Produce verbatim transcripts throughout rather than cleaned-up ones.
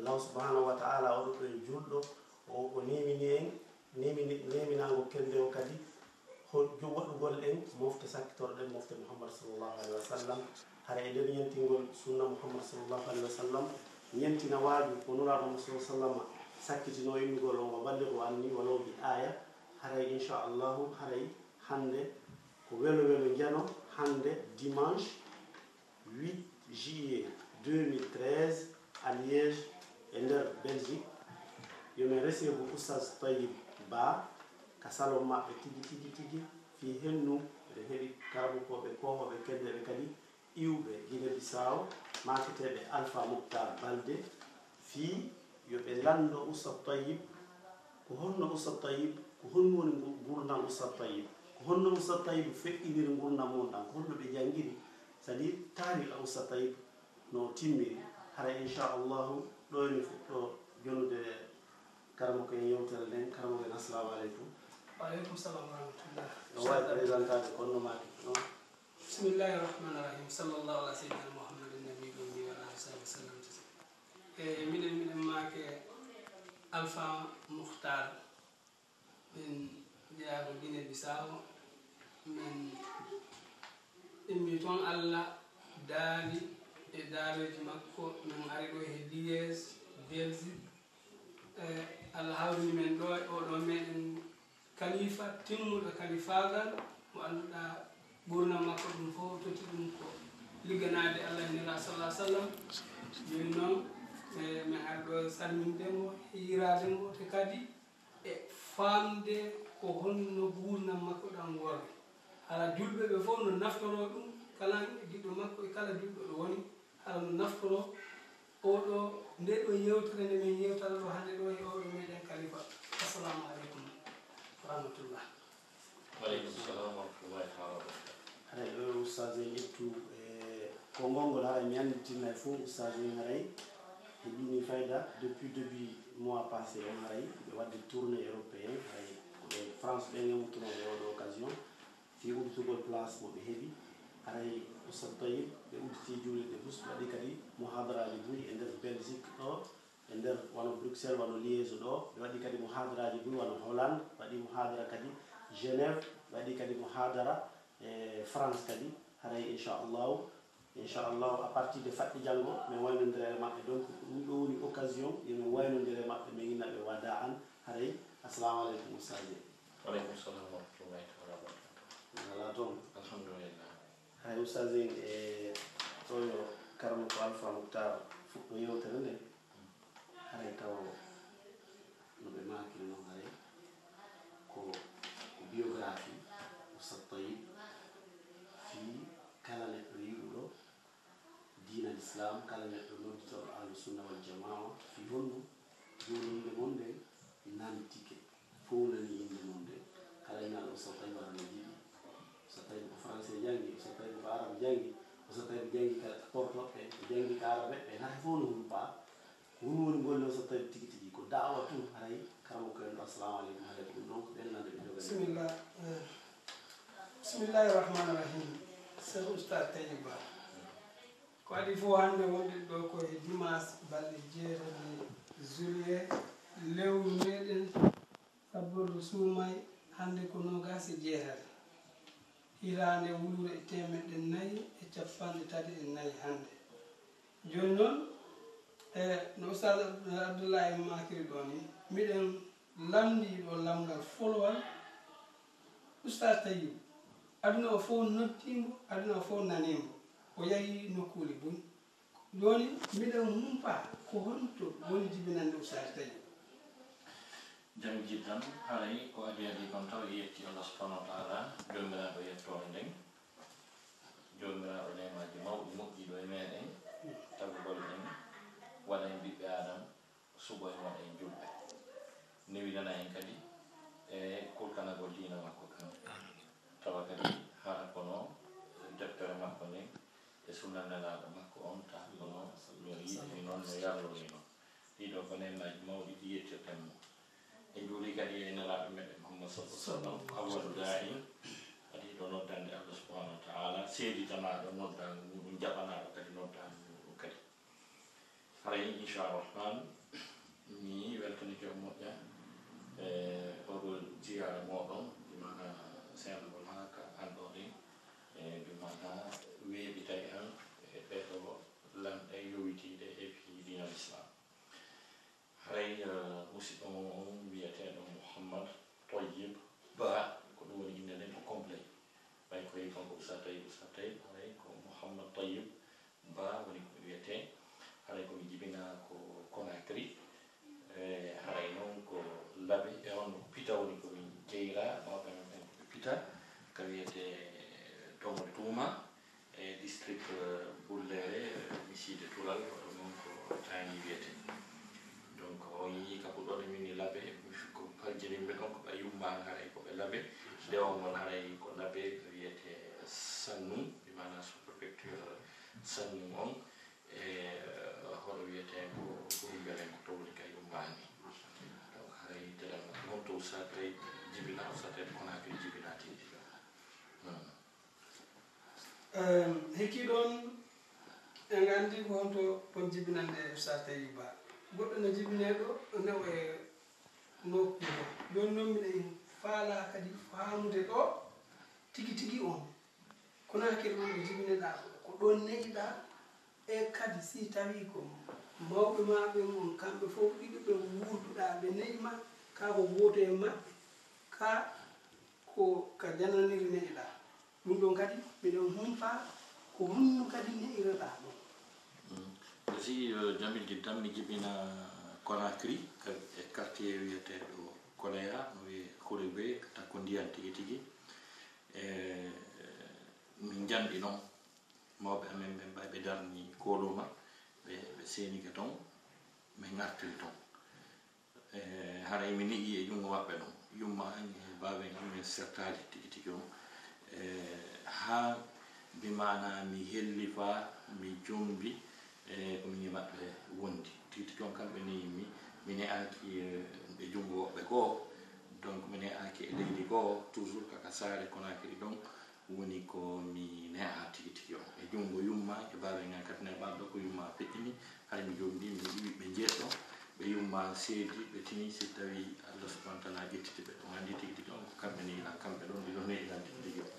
Allahu subhanahu wa ta'ala, oɗo ɗo en julɗo, o, o nemini en, nemini, neminaango kende o kadi, ho-, jo-, waɗugol en mofte sakkitorɗen mofte Muhammad sallallahu alaihi wa sallam. Hara e nder ñentingol sunna Muhammad sallallahu alaihi wa sallam, ñentina waaju ko Nulaaɗo Muhammad sallallahu alaihi wa sallam sakkitino innugol on, wa ballighu anni walaw bi aya. Haray, inchallahu, haray hannde ko welo welo njano, hannde dimanche huit juillet deux mille treize à Liège e nder Belgique. Yo min recevu Oustaz Tayyib Ba ka salon maɓɓe tigi, tigi, tigi. Fii hennu, eɗen heɓi karamokooɓe, koohooɓe, kendeeɓe kadi iwɓe Guinée Bissau, maaketeeɓe Alpha Moctar Balde, fii yo ɓe lanndo Oustaz Tayyib, ko honno Oustaz Tayyib, ko honno woni ngu-, ngurndan Oustaz Tayyib, ko honno Oustaz Tayyib feƴƴiniri ngurndan mum ɗan, ko honno ɓe janngiri, c'est-à-dire taariika Oustaz Tayyib no timmiri. Hara inchallahu, ɗo emi fuɗɗo jonnude karamoko en yewtere nden. Karamoko en, assalamu aleykum. Wa aleykum salam wa rahmatullah. No waawi présentade ko honno maaki, non? Bismillahi rahmani rahim. Sallallahu ala sayyidina Muhammadin nabiyil ummi wa ala alihi wa sahbihi wa sallam. E, miɗen, miɗen maake Alpha Mukhtar. Min jeyaa ko Guinée Bissau. Min immi toon, Allah daali e daalooji makko, min ari ɗo he Liège, Belgique. E, Allah hawrini min ɗo e oɗo meɗen kalifa timmuɗo kalifaagal, mo annduɗaa ɓurnam makko ɗum fof totti ɗum ko ligganaade Allah e Nelaaɗo sallallahu alaihi wa sallam. Jooni noon, e, min ari ɗo salminde mo, hiiraade mo, te kadi e faamde ko honno nguurndam makko ɗam worri. Hara julɓe ɓe fof no naftoroo ɗum, kala giɗɗo makko e kala julɗo ɗo woni, hara no naftoroo oɗo, nde ɗo yewtere nde min yewtata ɗo hannde ɗo e oɗo meɗen kalifa. Assalamu aleykum wa rahmatullah. Wa aleykum salam wa rahmatullahi taala wa barakatuh. Haray ɗo, Oustaz, en ƴettu, e, konngol ngol, haray mi annditinay fof, Oustaz, en haray heɓini fayda depuis début mois passé on, haray ɓe waɗde tournée européen, haray ko ɓe France ɓen e wuttunooɓe oɗo occasion, fii udditugol place mo ɓe heɓi. Haray Oustaz Tayyib, ɓe udditi juulirde fof, ɓe waɗi kadi muhadaraaji buy e nder Belgique ɗo, e nder wano Bruxelles, wano Liège ɗo, ɓe waɗi kadi muhadaraaji buy, wano Hollande, ɓe waɗi muhadara kadi Genève, ɓe waɗi kadi muhadara e France kadi. Haray, inchallahu, inchallahu, à partir de faɗɗi janngo, min waynondira e maɓɓe. Donc, ko ɗum ɗo woni occasion, yo min waynondira e maɓɓe, min inna ɓe wada an. Haray, assalamu aleykum, Oustaz. Wa aleykum salam wa rahmatullahi taala wa barakatuh. Alaa toon. Alhamdulillah. Haray, Oustaz, en e ɗo yo karamoko Alpha Moctar fuɗɗo yewtere nde. Haray taw no ɓe maakiri noon, haray ko, ko biographie Oustaz Tayyib fii kala neɗɗo yiɗuɗo diina Islam, kala neɗɗo nodditooɗo Ahlu Sunna wal Jamaa, fii honno jooni innde mon nden nantike. Fof nani innde mon nden. Kala ina Oustaz Tayyib ara no jiɗi. Oustaz Tayyib ko français janngi, Oustaz Tayyib ko arabe janngi, Oustaz Tayyib janngi ka portoɓe, o janngi ka arabeɓe, hay fof no humpaa. Ko ɗum woni golle Oustaz Tayyib tigi tigi, ko da'wa tun, haray karamoko en ɗo, assalamu aleykum, haray ko ɗum ɗon ko ɓennande ɓe jogani. Bismillah. Eh, bismillahi rahmani rahim. Cheikh Oustaz Tayyib Ba. Ko adii fof hannde wonde ɗo ko e dimanche balɗe jeetati juillet lewru meɗen Sabbordu suumay hannde ko noogaas e jeetati, hitaande wuluure e teemeɗɗe nayi e cappanɗe tati e nayi hannde. Jooni noon, e no Oustaz Abd-, Abdoulaye maakiri ɗoo ni, miɗen lamndii ɗoo lamngal folowal. Oustaz Tayyib, aduna o fof noddiimo, aduna o fof naniimo, o yahii nokkuuli buy. Jooni, miɗen humpaa ko honto woni jibinande Oustaz Tayyib. Jam jiddan, haray ko adii adii kon taw e yetti Allah subhanahu wa ta'ala, Joomiraaɗo yettoore nden. Joomiraaɗo neemaaji mawɗi moƴƴi ɗo e meɗen, tagugol en, waɗa en ɓiɓɓe Aadama, suɓo e mon en julɓe. Newinana en kadi e kulkanagol diina makko kan. Tawa kadi hara kono deftere makko nden e sunna Nelaaɗo makko on, tawa kono no yiɗiri non, no yarlori non. Ɗiɗo ko neemaaji mawɗi ɗi yettirten mo. En juuli kadi e Nelaaɗo meɗen Muhammad sallallahu alaihi wasallam, awwalu daa'in, kadi ɗo noddande Allah subhanahu wa ta'ala, seeditanaaɗo noddaango muɗum, jaɓanaaɗo kadi noddaango muɗum kadi. Haray, inchallah rahman, mi weltanike on moƴƴa e oɗo jiyaare mooɗon, ɗi maana seeɗa won haa ka anndooɗen, e ɗi maana weeɓitay an e ɗee ɗoo lanɗe yowitiiɗe e fii diina Islam. Haray, eh, musidɗo mon on wiyeteeɗo Mouhammad Tayyib Ba, ko ɗum woni innde nden ko complet. Ɓay ko yehi kanko Oustaz Tayyib, Oustaz Tayyib, haray ko Mouhammad Tayyib Ba woni ko mi wiyetee. Haray ko mi jibinaa ko Conakry. E, haray noon ko Labe, e on Pita woni ko min jeyraa, mawɓe men ɓen ko ɓe Pita, ka wiyetee Domo Tuuma, e district, eh, Bullere, eh, Misiide Tural, hoto noon ko Taani wiyetee. Donc, on yii ka puɗɗoode min e Labe, ko parjinimɓe ɗon ko ɓe yummaani haray ko ɓe Labe. Nde on won haray ko Labe wiyetee Sannum, bi maana sous-préfecture Sannum on. E, hono wiyetee ko Burumbelen ko to woni ka yummaani. Donc, haray telen on to Oustaz Tayyib jibinaa, Oustaz Tayyib Conakry jibinaa tigi. Hmm. Ehm, hikki ɗon, en anndi ko honto kon jibinande Oustaz Tayyib Ba. Goɗɗo no jibinee ɗo, o newo e nokkuure. Jooni noon miɗen faalaa kadi faamude ɗo tigi tigi on. Conakry ɗon ɗo jibineɗaa ko, ko ɗon ne'iɗaa. E kadi si tawii ko mawɓe maa ɓen on, kamɓe fof ɗiɗo ɓe wuurduɗaa, ɓe ne'i ma, kaa ko gooto e maɓɓe, kaa ko ka jananiri ne'iɗaa. Ɗum ɗon kadi miɗen humpaa ko honno kadi ne'iraɗaa ɗum. Mm. Aussi, eh, Jamil Jiddan, mi jibina Conakry, ka, e quartier wiyeteeɗo Koleya, no wiyee Kouribé, ka takko ndiyan tigi tigi. E, min njanɗi ɗon. Mawɓe amen ɓen ɓay ɓe darni kooluma, ɓe, ɓe seenike ton, min ngartiri ton. E, haray mi ne'ii e junngo maɓɓe ɗon. Yumma an e baaba en an min sertaali tigi tigi on. E, haa bi maana mi hellifa, mi jombi, e, ko min e maɓɓe wondi. Tigi tigi on kamɓe ne'i mi, mi ne'aaki, e, e junngo woɓɓe goo. Donc mi ne'aaki e leydi goo, toujours kaka saare Conakry ɗon. Woni ko mi ne'aa tigi tigi on. E junngo yumma e baaba en an kadi ne'ɓaaɗo ko yumma feƴƴini, haray mi jombi, mi yi'i ɓe jeeɗiɗo, ɓe yumma seedi, ɓe tini, si tawii Allah subhanahu wa ta'ala ƴettiti ɓe. On anndi tigi tigi on ko kamɓe ne'i lan, kamɓe ɗon ɗiɗo ne'i lan tigi tigi on.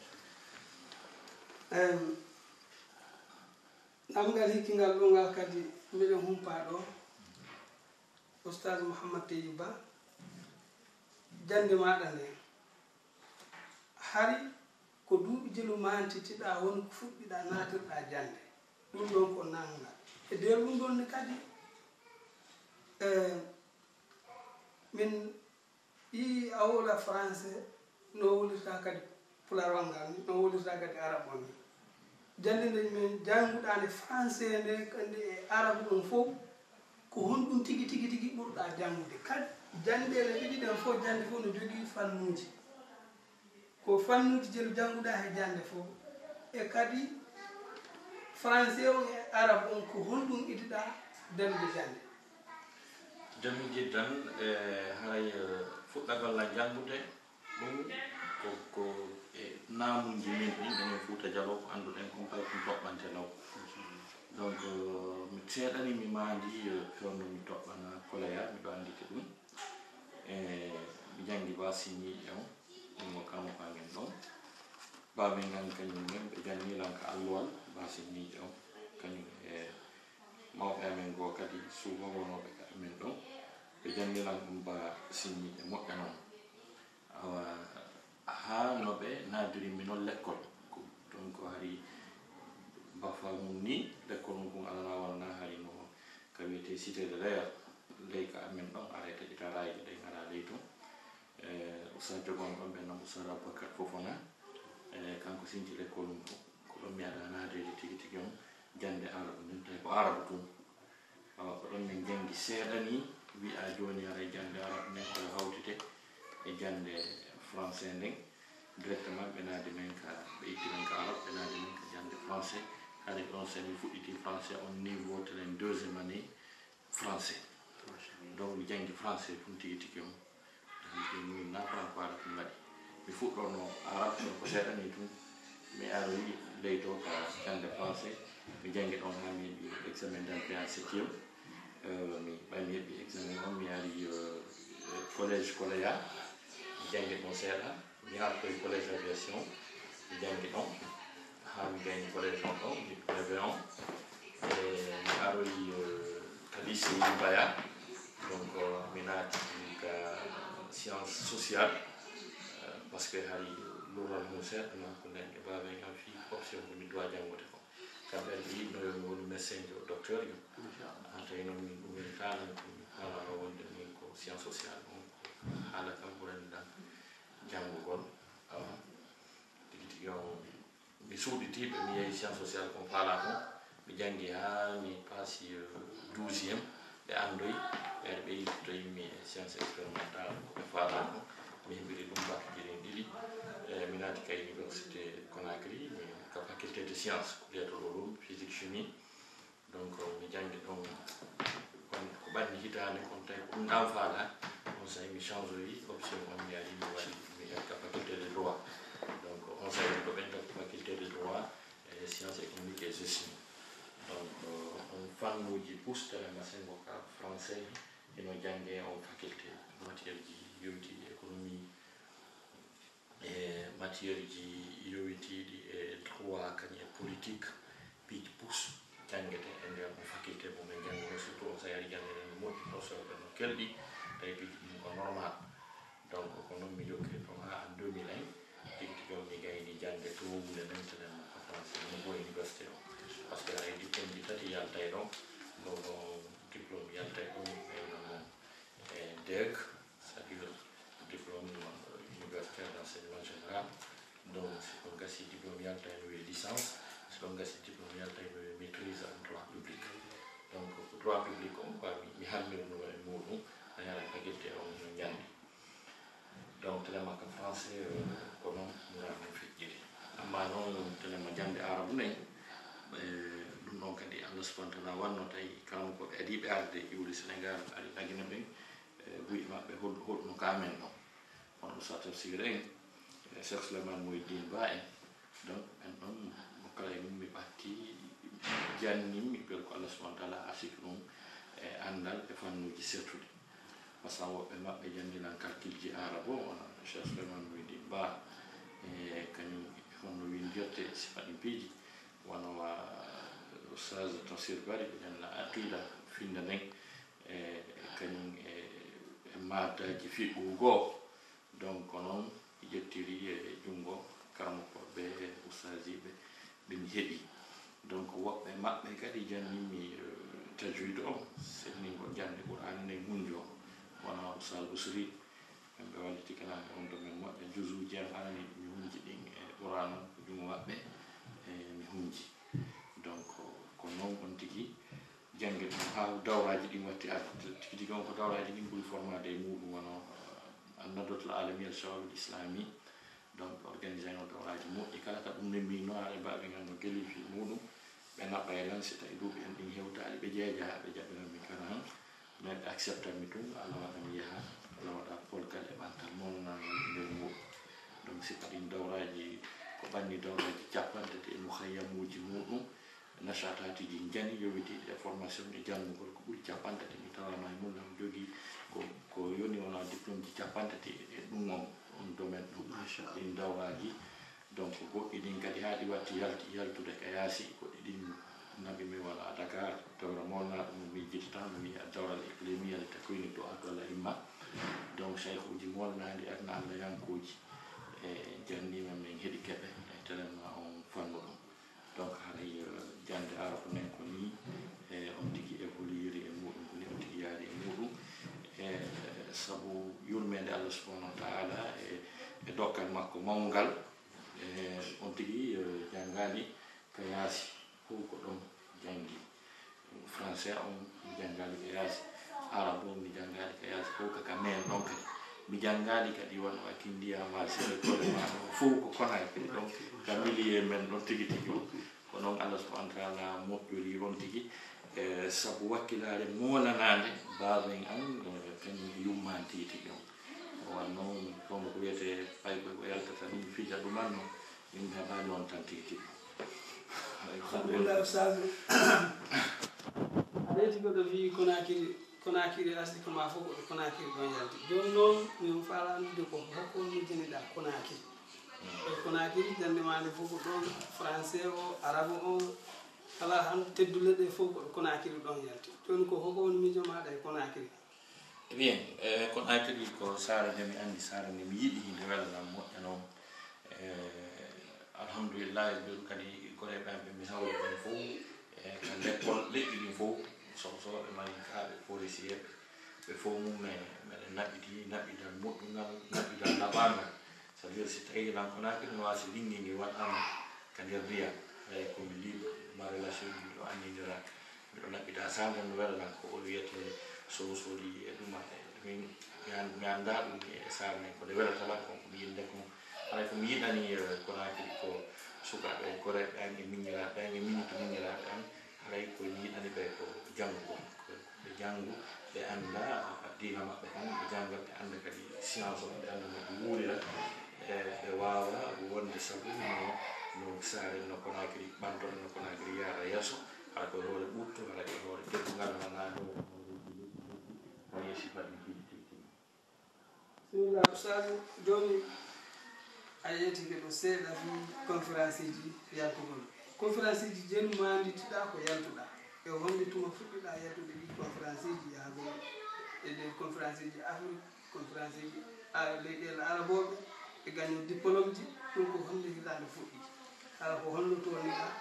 Em, ɗamngal hikkingal ɗo ngal kadi miɗen humpaa ɗo, Oustaz Mouhammad Teju Ba, jannde maaɗa nde, hari ko duuɓi jelu maantitiɗaa woni ko fuɗɗiɗaa naatirɗaa jannde. Ɗum ɗon ko nanngal. E nder ɗum ɗon ne kadi, eh, min yii a wowla français no wowlirta kadi pulaarwal ngal ni, no wowlirta kadi arab on ni. Jannde nde min jannguɗaa nde français nde, kandi e arab ɗum fof, ko honɗum tigi, tigi, tigi ɓurɗaa janngude? Kadi janndeele ɗiɗi ɗen fof, jannde fof no jogii fannuuji. Ko fannuuji jelu jannguɗaa he jannde fof. E kadi français on e arab on, ko honɗum idiɗaa dañude jannde? Jamil jiddan, e haray, e, fuɗɗagol lan janngude, ɗum ko, ko e naamuuji min ɗin, enen Fuuta Jaloo, ko annduɗen kon, kay ɗum toɓɓante law. Donc, e, mi seeɗani mi maandi, e, fewndo mi toɓɓana Koleya, miɗo annditi ɗum. E, mi janngi ba sinniiɗe on, ɗum ko kanko amen ɗon. Baamen ngan kañum men, ɓe janni lan ka alluwal, ba sinniiɗe on, kañum e mawɓe amen goo kadi suuɓa wonooɓe ka amen ɗon. Ɓe janni lan ɗum ba sinniiɗe moƴƴa non. Awa, haa no ɓe naadiri mi non lekkol. Ko, donc hari bafa mum ni, lekkol mum kun alana wonna hari no ka wiyetee Cité de l'Air, ley ka amen ɗon, ara e taƴata raayude ɗen, ara ley ton. E, Oustaz jogono ɗon ɓen non, Oustaz Aboubacar Fofana. E, kanko sinci lekkol mum ko, ko ɗon mi ada naadeede tigi tigi on, jannde arabu nden, tawi ko arabu tun. Awa, ko ɗon min janngi seeɗa ni, wi'a jooni ara e jannde arabu nden ko hawtite e jannde français nden. Directement ɓe naadi men ka, ɓe itti men ka arabe, ɓe naadi men ka jannde français. Hari ɗon so mi fuɗɗiti français on niveau telen deuxième année français. Donc mi janngi français tun tigi tigi on. Min na franco arabe mi waɗi. Mi fuɗɗono arabe ɗon ko seeɗa ni tun. Mi aroyi ley to ka jannde français. Mi janngi ɗon haa mi heɓi examen d'entrée en septième. Eh, mi ɓay mi heɓi examen on, mi ari eh, collège Koleya, mi janngi ɗon seeɗa. Mi artoyi collège aviation, mi janngi ɗon haa mi gayni collège on ɗon, mi brevet on. E mi aroyi eh, ka lycée Yimbaya. Donc eh, mi naati ka science sociale eh, parce que hari lural mum seeɗa non ko nden e baaben am fii option ko mi doit janngude ko. Kamɓe ari ɓe yiɗno yo mi woni médecin jo docteur jo. Haa tawi noon min ɗum en kaalan ko mi kaalano wonde min ko science sociale on ko haala kam ɓurani ɗan janngugol. Awa tigi tigi on mi suuɗitiiɓe mi yehi science sociale kon faalaa kon. Mi janngi haa mi paasi douzième. Ɓe anndoyi ɓeeɗo ɓe yiltitoyimmi e science expérimentale ko ɓe faalaa kon. Mi heɓiri ɗum bakiji ɗin ɗiɗi. E mi naati ka université Conakry mi ka faculté de science kuliyatul ulum physique chimie. Donc mi janngi ɗon ko ɓanni hitaande kon tawi ko ɗum ɗan faala. On sahi mi changeoyi option on mi ari mi waɗi mi ari ka faculté de droit. Donc on sahi ko ɓen ka faculté de droit e science économique et gestion. Donc on fannuuji pustere masengo ka français hino jannge on faculté matière ji yowti économie e matière ji yowitiiɗi e droit kañum e politique piiji pus janngete e nder on faculté mo min jannguno surtout on sayari jannge nden no moƴƴi professeur ɓe no kelɗi tawi piiji ɗin ko normal. Donc ko noon mi yokkiri ɗon haa en deux mille un tigi tigi on mi gayni jannde to wule mentenen ko français nouveau université o. Parce que hay diplôme ji tati yaltay ɗon ɗo ɗon diplôme yaltay ɗon ɓeyno noon e deg c'est-à-dire diplôme universitaire d'enseignement général. Donc si ɗon gasi diplôme yalta en wiye licence, si ɗon gasi diplôme yalta en wiye maîtrise en droit public. Donc ko droit public on quoi mi halmirno e muɗum a yara faculté on no jandi. Donc telema ka français ko noon murano feƴƴiri. Amma noon telema jande arabu nen ɗum ɗon kadi allah subhanahu wa taala wanno tawi kala mo koɓe adiɓe arde iwde sénégal ari nagina ɓen buy maɓɓe holɗo holɗo no ka amen ɗon. Hono Oustaz Tafsir en e Cheikh Souleymane Mouhidine Ba en. Donc ɓen ɗon mo kala e mum mi ɓatti janni mi pel ko allah subhanahu wa taala arsiki ɗum e anndal e fannuuji sertuɗi. Par ce que woɓɓe maɓɓe jannginan calcul ji arabo wona Cheikh Souleymane Mouhidine Ba e kañum honno windirte sifa ɗin piiji wano wa Oustaz Tafsir Bari ɓe janna aqida finda nden e kañum e maddaaji fiɓɓugo goo. Donc ko noon ƴettiri e junngo karamokooɓe e ustaasiiɓe ɓe mi heɓi. Donc woɓɓe maɓɓe kadi jannginmi tajwid o senningol jannde qur'aani nden hunjo wona ustaas usri. Ɓen ɓe walliti kala e on domaine moƴƴa juzuuji am arani mi hunji ɗin e qur'aana ko junngo maɓɓe e mi hunji. Donc ko noon on tigi jannge ɗum haa dawraaji ɗin watti arde tigi tigi on ko dawraaji ɗin ɓuri formaade e muɗum wano annadotul alami al shababul islami. Donc organisé no dawraaji moƴƴi kala ka ɗum nemmino haɗa mbaawi ganndo gelifi muɗum. Ɓe naɓɓa e lan si tawi duuɓi en ɗin hewtaali ɓe jeeja haa ɓe jaɓiran mi kara han. Mais ɓe acceptan mi tun allah waɗa mi yaha allah waɗa polgal e ɓantal mawnagal e nder muɗum. Donc si ɗin dawraaji ko ɓanni dawraaji cappantati e muhayyamuuji muɗum. Nashaataatiji njani yowitiiɗi e formation e janngugol ko ɓuri capantati mi tawaama e mum am jogii ko ko yoni wona diplôme ji capantati e ɗum on on domaine ɗum ɗin dawraaji. Donc goɗɗi ɗin kadi haa ɗi watti yalti yaltude ka yaasi goɗɗi ɗin naɓi mi wona dakar dawra molnaaɗo mo mijjitata mo wiya dawral éclemi yalta koyni to adwala imma. Donc saykuuji molnaaɗi adna allah yankuuji e jannima min heɗi keɓe e telenma on fannu ɗum. Donc haray jannde arabu nen ko nii e on tigi évoluiri e muɗum ko nii on tigi yaari e muɗum e sabu yurmeende allah subhanahu wa taala e e dokkal makko mawngal e on tigi janngaali ka yaasi fof ko ɗon janngi. Français on mi janngaali ka yaasi, arabe on mi janngaali ka yaasi fof ka ka meen ɗon kadi. Mi janngaali kadi wano a kindiya ma sene kole ma ɗon fof ko konay kadi ɗon ka milieu men ɗon tigi tigi on. Ko noon allah subhanahu wa taala moƴƴori on tigi e sabu wakkilaare moolanaande baaben an kañum e yummaantiiti ɗon. Wan noon kono ko wiyetee paykoy ko yaltata ɗum fija ɗumanno. Min mi heɓaani on tan tigi tigi. Alhamdulillah, Ustaz. Tigi ɗo fii Konakiri, Konakiri asli ko ma fof ko ɗo Konakiri ɗon yalti. Jooni noon, min faalaa anndude ko hokko woni jeniɗaa Konakiri. Ɗo Konakiri, jannde maa nde fof ko ɗoon, français o, arabe o, kala han teddule ɗe fof ko ɗo Konakiri ɗon yalti. Jooni ko hokko woni miijo maaɗa e Konakiri? Bien, eh, Konakiri ko saare nde mi anndi, saare nde mi yiɗi, nde welanam, moƴƴa noon. Eh, alhamdulillah, e ɓen kadi koreeɓe am ɓe mi hawri ɓen fof, eh, ka lekkol leƴƴi ɗin fof, soɓo soɓo ɓe mari kaaɓe policier ɓe, ɓe fof mum e meɗen naɓɓiti, naɓɓital moƴƴungal, naɓɓital laɓangal. C'est-à-dire, si tawi lan Konakiri no waasi lingi ngi waɗaama ka nder ndiyam, hay ko mi libre, ma relation ji miɗo anndindira, miɗo naɓɓita sande no wela lan ko o wiyete Sow Sodi e ɗuma. Min mi an-, mi anndaa ɗum e saare men, ko nde welata lan kon ko mi yiɗde kon. Haray ko mi yiɗani, eh, Konakiri ko sukaaɓe koreeɓe an e miñiraaɓe an e miñito miñiraaɓe an, haray ko mi yiɗani ɓe ko janngo kon. Ko ɓe janngu, ɓe annda diina maɓɓe kan, ɓe jannga, ɓe annda kadi science on, ɓe annda no ɓe wuurira, e ɓe waawa wonde sabu no, no saare no Konakiri ɓantoɗo, no Konakiri yaara yeeso, hara ko e hoore ɓuttu, hara ko e hoore teddungal, hara na ɗo, hara e sifa ɗin piiji tigi tigi. Bismillah, Ustaadu, jooni a yeetike ɗo seeɗa fii conférenceeji yaltugol. Conférenceeji jon maanditiɗaa ko yaltuɗaa. E honde tuma fuɗɗiɗaa yaltude ɗii conférenceeji yahagol e nder conférenceeji Afrik, conférenceeji a-, leyɗeele arabooɓe, e gaño diplômeji, ɗum ko honde hitaande fuɗɗi? Hara ko honno tolniɗaa?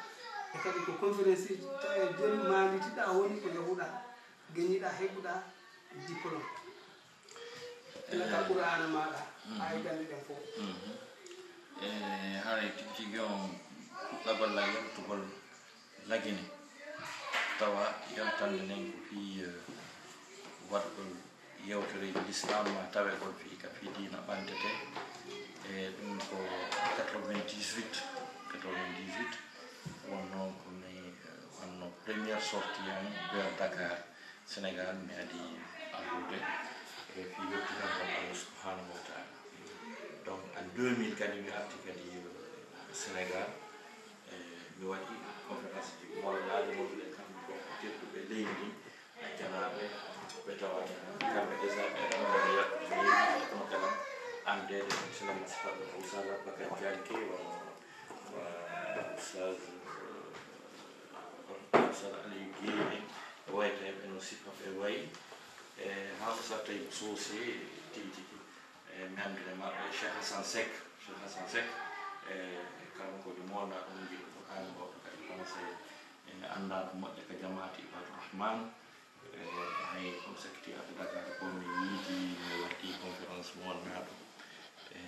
E kadi ko conférenceeji tawi jon maanditiɗaa woni ko yahuɗaa, gañiɗaa, heɓuɗaa diplôme? Ila ka Qur'aana maaɗa, mhm, haa e gannde ɗen fof. Mhm. E haray tigi tigi on puɗɗagol la yaltugol Lagine, tawa yaltande nden ko fii, eh, waɗugol yewtereeji l'islam, ma tawegol fii ka fii diina ɓantete. E ɗum ko quatre-vingt-dix-huit, quatre-vingt-dix-huit, wonno ko mi, eh, wonno première sortie am vers Dakar. Sénégal, mi adi ardude e fii yettude Allah subhanahu wa taala. Donc, en deux mille kadi, mi arti kadi, euh, Sénégal, e mi waɗi conférence ji mawɗi, mawɗi, kamɓe ko tedduɓe leydi ndi, e janaaɓe, ɓe tawata kamɓe déjà ɓe ɗon mbaɗa yaltude leydi, kono kala anndeede, Sénégal, si tawɓe ko Oustaz Aboubacar Dianké, wano, wa Oustaz, euh, Oustaz Aliou Guèye, e wayta e ɓe no sifa ɓe wayi, e haa Oustaz Taïb Socé tigi tigi. E mi anndina maɓɓe Cheikh Hassan Seck, Cheikh Hassan Seck, e kanko ko mo wonaa ɗum njiɗo ko aan o kadi conseillé. E mi anndaa ko moƴƴa ka jamaati Ibaadu Rahman. E hay comme secrétaire de Dakar ko mi yiidi, mi waɗi conférence mo wonnaa ɗum. E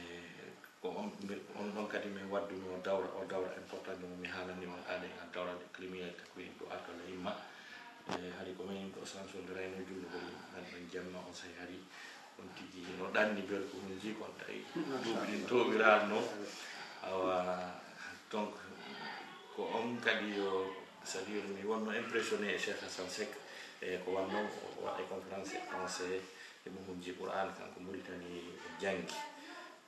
ko on, mi, on ɗon kadi min waddunoo dawra, o dawra important mo mi haalani on aade, a dawra de criminel ko yimɓe arta la imma. E hari ko min ɗo sansolde rayno jullugo ni, nan ɗon jamma on say hari. On tigi no ɗanni bel ko hun jikon tawi. Duuɓi ɗin toowiraano. Awa, donc, ko on kadi yo, c'est-à-dire mi wonno impressionné e Cheikh Hassan Seck, e ko wanno o waɗa e conférence e français, e mo hunji Qur'an, kanko Mauritanie o janngi.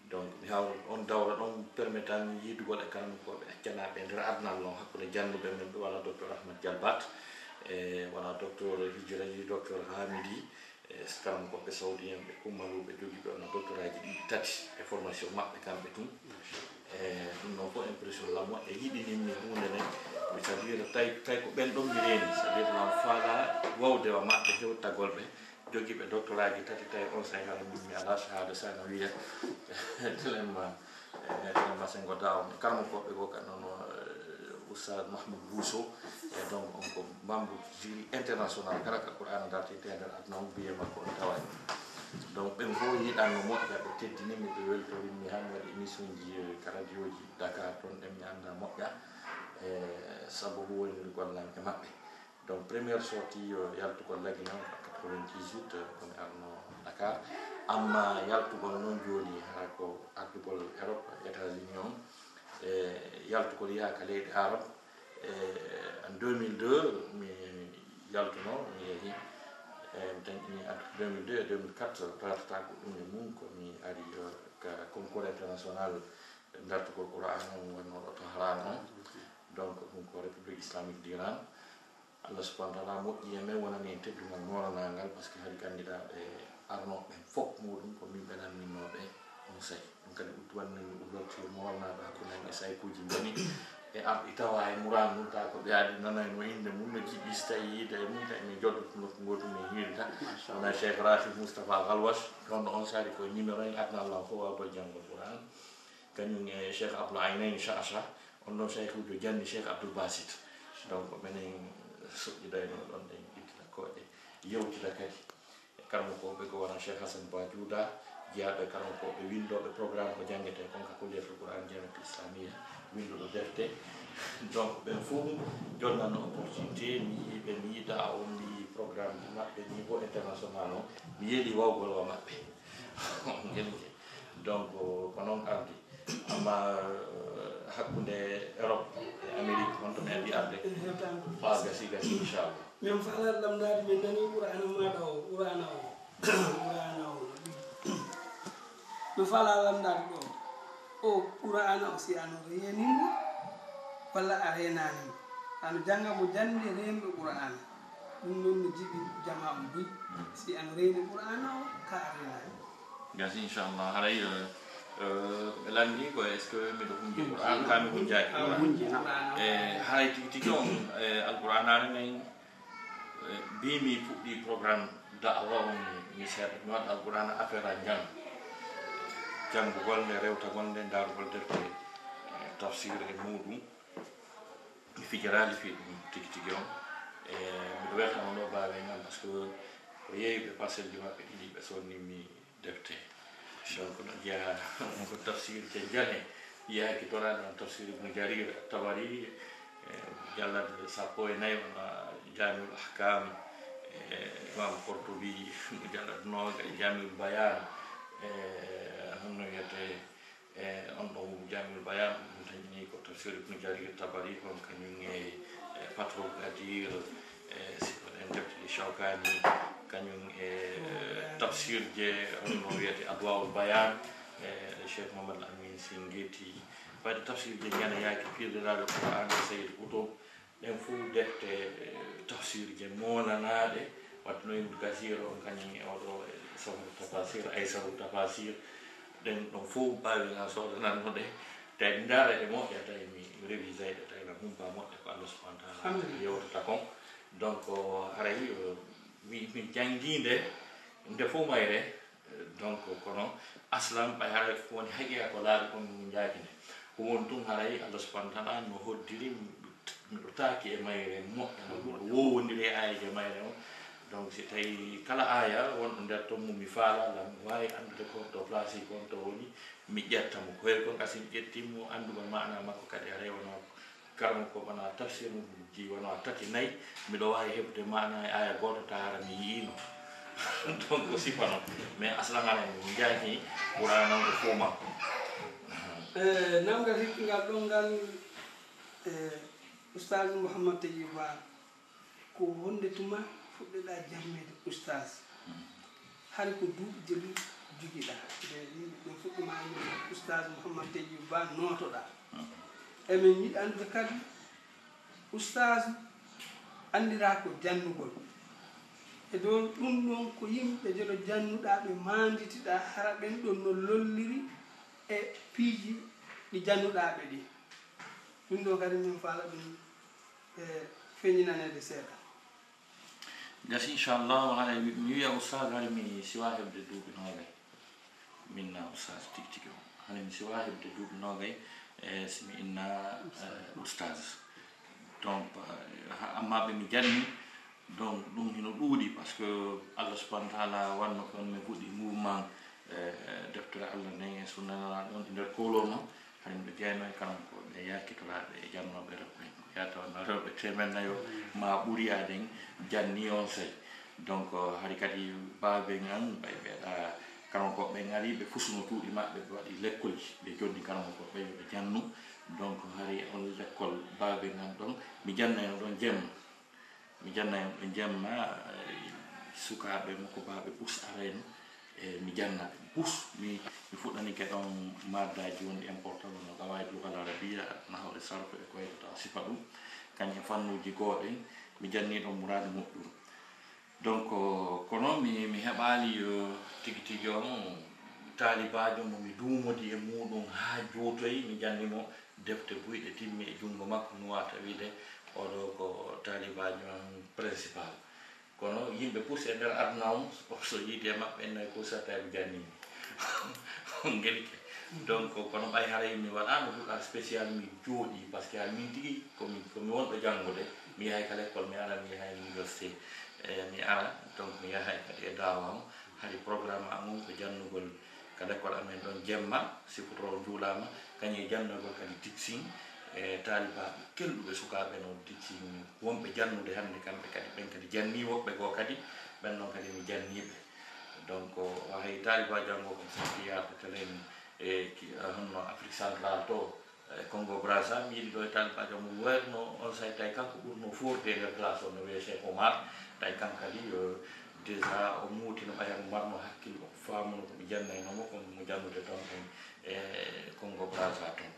Donc, mi hawri on dawra ɗon permettan yiidugol e karamokooɓe accanaaɓe e nder aduna non, hakkunde jannguɓe men, ɓe wona docteur Ahmad Dialbat, e wona docteur Hijiraji, docteur Hamidi, e karamokooɓe saoudiyen ɓe, kummaluɓe jogiiɓe wona doctoraji ɗiɗi, tati e formation maɓɓe kamɓe tun. E ɗum noon fof impression lam moƴƴa, yiɗinimmi huunde nden. C'est-à-dire, tawi, tawi ko ɓen ɗon mi reeni, c'est-à-dire, lam faalaa wawde wa maɓɓe hewtagol ɓe. Jogiiɓe doctoraji tati, tawi on say hara min mi alaa shahada sanawiya. Telen ma, eh, telen ma sengo daawo. Karamokooɓe goo kan noon, eh, Oustaz Mahmoud Bousso. E donc, on ko membre jury international, kala ka Qur'an dartinte e nder aduna on, biye makko on tawani. Donc, ɓen fof yiɗanno moƴƴa, ɓe teddinimmi, ɓe weltorimmi, han mi waɗi émission ji, eh, ka radioji Dakar toon, ɗen mi annda moƴƴa. E sababu wonirgol lan e maɓɓe. Donc, première sortie yo yaltugol Lagine on, quatre-vingt-dix-huit, euh, ko mi arno Dakar. Amma yaltugol noon jooni, hara ko ardugol Europe, États-Unis on, e yaltugol yaha ka leyɗe Arab. E en deux mille deux, mi yaltuno, mi yehi. E mi dañi entre deux mille deux et deux mille quatre, ratata ko ɗum e mum, ko mi ari, euh, ka concours international dartugol Qur'an on wonnooɗo Tahran on. Donc, ɗum ko République Islamique d'Iran. Allah subhanahu wa taala moƴƴi e men, wonani en teddungal moolanaangal, par ce que hari kandidaaɓe arnooɓe ɓen fof muɗum ko min ɓe lamminnooɓe on say. Ɗum kadi uddu wannanmi ouverture moolnaaɗo hakkunde men e saykuuji mboni e arɗi tawa e muran mum, tawa ko ɓe adi nanayno innde mum, no jiɗi so tawi yiide e mum, tawi min joddoto nokku gootu min hiirta. Wona Cheikh Rachid Moustapha Galwash, ɗon ɗo on sari koye numéro en, adna Allah fof wawgol janngol Qur'an. Kañum e Cheikh Abdoul Aynayn Chacha, on ɗon saykuujo janni Cheikh Abdoul Basit. Donc minen soƴƴidayno ɗon, ɗen ittita koɗe, yewtita kadi e karamokooɓe ko wona Cheikh Hassan Ba Jouda, jeyaaɓe karamokooɓe winndooɓe programme ko janngetee kon ka Kulliyatul Qur'an Jamiatul Islamiyya, winnduɗo defte. Donc ɓen fof jonnanno opportunité, mi yii ɓe, mi yiida on, mi yii programme ji maɓɓe, niveau international on, mi yeeli wawgol wa maɓɓe. Ngel nge. Donc ko noon ardi. Amma hakkunde Europe e Amérique, honto ɓe adi arde? Haa gasi, gasi, inchallah. Min faala lamndaade, min nani Qur'aana maaɗa o, Qur'aana o, Qur'aana o. Min faala lamndaade ɗo. O Qur'aana o, si ano reeningo walla a reenaani mo? Ano jannga mo jannde reenɗo Qur'aana. Ɗum noon no jiɗi jamaa on buy. Si ano reeni Qur'aana o, ka a reenaani. Gasi, inchallah. Haray, eh, eh, ɓe lanndi ko est-ce que miɗo hunji Qur'an, ka mi hunjaaki Qur'an. E haray tigi tigi on, eh, Alqur'an are men, eh, bi mi fuɗɗi programme da'awa on, mi seeɗa, mi waɗa Alqur'an affaire a jam. Janngugol nde, rewtagol nde, ndaarugol defte, eh, tafsir e muɗum. Mi fijiraali fii ɗum tigi tigi on. E miɗo weltano ɗo baawe ngal, par ce que ko yeeyuɓe parcelle ji maɓɓe ɗiɗi ɓe sonnimmi defte. Donc no jeyaa ko tafsir je jane, yaaki toraɗo on tafsir Ibnu Jarir Tabari, e mujallad sappo e nayi, wona Jamiul Ahkam, e Imam Qurtubi, mujallad nooga, e Jamiul Bayan, e honno wiyetee, e on ɗon Jamiul Bayan, ɗum taƴini ko tafsir Ibnu Jarir Tabari, kon kañum e, e Fathul Qadir, e si ko ɗen defte ɗi Shawkani, kañum e, e tafsir je on no wiyete Adwaul Bayan, e Cheikh Mohamed Amin Singeti. Fayde tafsir je jane yaaki firliraade Qur'an e Sayyid Qutb, ɗen fof defte, eh, tafsir je moolanaɗe, wattu no Ibnu Kasir on kañum e oɗo, eh, Safaru Tafasir, Aysaru Tafasir, ɗen ɗon fof mbaawi nga soodananno ɗe, tawi mi ndaara ɗe moƴƴa, tawi mi révisay ɗe, tawi na humpa moƴƴa ko Allah subhanahu wa taala yewtata kon. Donc, haray, eh, mi, mi janngi nde, nde fof mayre, Donc, kono aslan ɓay haray ko woni haqiqa ko laaɓi kon mi jaaki nde. Ko woni tun haray Allah subhanahu wa taala no hoddiri mi, miɗo taaki e mayre moƴƴa, no miɗo wowondiri e aayeeje mayre on. Donc, si tawi kala aaya wonɗo nder ton mo mi faala, lan mi waawi anndude ko to place ko on to woni, mi ƴetta mo. Ko heri kon kasi mi ƴetti mo, anndugol maana makko kadi haray wonaa Karamoko wona tafsir mum ji wona tati nayi, miɗo waawi heɓude maana e aya gooto ta hara mi yiino. Donc ko sifa noon, mais aslan hara mi jaaki Qur'an on ko fof makko. Eh, namgal hikkingal ɗon ngal, eh, Oustaz Mouhammad Tayyib Ba, ko honde tuma fuɗɗoɗa jammeede Oustaz? Hari ko duuɓi jelu jogiɗa nde yimɓe ɓen fuɗɗima anndude Oustaz Mouhammad Tayyib Ba nootoɗa? Emin yiɗi anndude kadi Oustaz anndira ko jannugol. E dow ɗum ɗon ko yimɓe jelo jannuɗa ɓe maanditiɗa hara ɓen ɗon no lolliri e piiji ɗi jannuɗa ɓe ɗi. Ɗum ɗo kadi min faala ɗum e feñinaneede seeɗa. Gasi inchallah, haray mi wiya Oustaz, haray mi siwa heɓde duuɓi noogay. Min na Oustaz tigi tigi o. Haray mi siwa heɓde duuɓi noogay, e si mi inna, eh, Oustaz. Donc, eh, ha-, amma ɓe mi janni, donc ɗum hino ɗuuɗi, par ce que Allah subhanahu wa taala wanno ko on min fuɗɗi mouvement, eh, deftere Allah nden e sunna Nelaaɗo on e nder kowlol mon. Haray miɗo jeyano e karamokooɓe yaakitoraaɓe e jannooɓe rewɓe. Ko yaata wona rewɓe teemen nayo maa ɓuri aden janni on sey. Donc, hari kadi baaben an, ɓay ɓe ɗa karamokooɓe ɓen ari, ɓe fusuno cuuɗi maɓɓe, ɓe waɗi lekkolji, ɓe jonni karamokooɓe ɓen yo ɓe jannu. Donc, hari on lekkol baaben an ɗon, mi jannayno ɗon jemma. Mi janna en ɓe jemma, eh, sukaaɓe makko baaɓe Bus arayno, e mi janna ɓe. Bus, mi, mi fuɗɗanike ɗon maddaaji wonɗi important, no qawaidul lughal arabiyya, nahwu e sarfu e ko waytata sifa ɗum. Kañum e fannuuji goo ɗin, Mi janni ɗon muraadu moƴƴuru. Donc, kono mi, mi heɓaali, eh, tigi tigi on taalibaajo mo mi duumodi e muuɗum haa juutoyi, mi janni mo defte buy ɗe timmi e junngo makko, mi waata wiide oɗo ko taalibaajo am principal. Kono yimɓe pus e nder aduna on, so yiidi e maɓɓe en nayi ko satta e ko janni mi. On ngelike. Donc, kono ɓay haray mi waɗaano duɗal spécial, mi jooɗi, parce que hay min tigi ko mi, ko mi wonɗo janngude, mi yahay ka l'école, mi ara, mi yahay université, eh, mi ara, donc mi yahay kadi e daawa on. Hari programme am on ko jannugol ka l'école amen ɗon jemma, si futuro juulaama, kañum e jannugol kadi dictine, e taalibaaɓe kelɗuɓe sukaaɓe no dictine, wonɓe jannude hannde kamɓe kadi, ɓen kadi janni woɓɓe goo kadi, ɓen non kadi mi janni ɓe. Donc, o hay taalibaajo am o kam satti yaade telen e ki, eh, honno Afrique Centrale to, e Congo Brazza, mi yiɗi ɗo e taalibaajo mo werno on say tawi kanko ɓurno foorde e nder classe on no wiyee Cheikh Omar, tawi kanko kadi, eh, déjà o muuti no ɓay hamo marno hakkille, o faamuno ko mi jannayno mo, ko mo jannude toon en e Congo Brazza toon.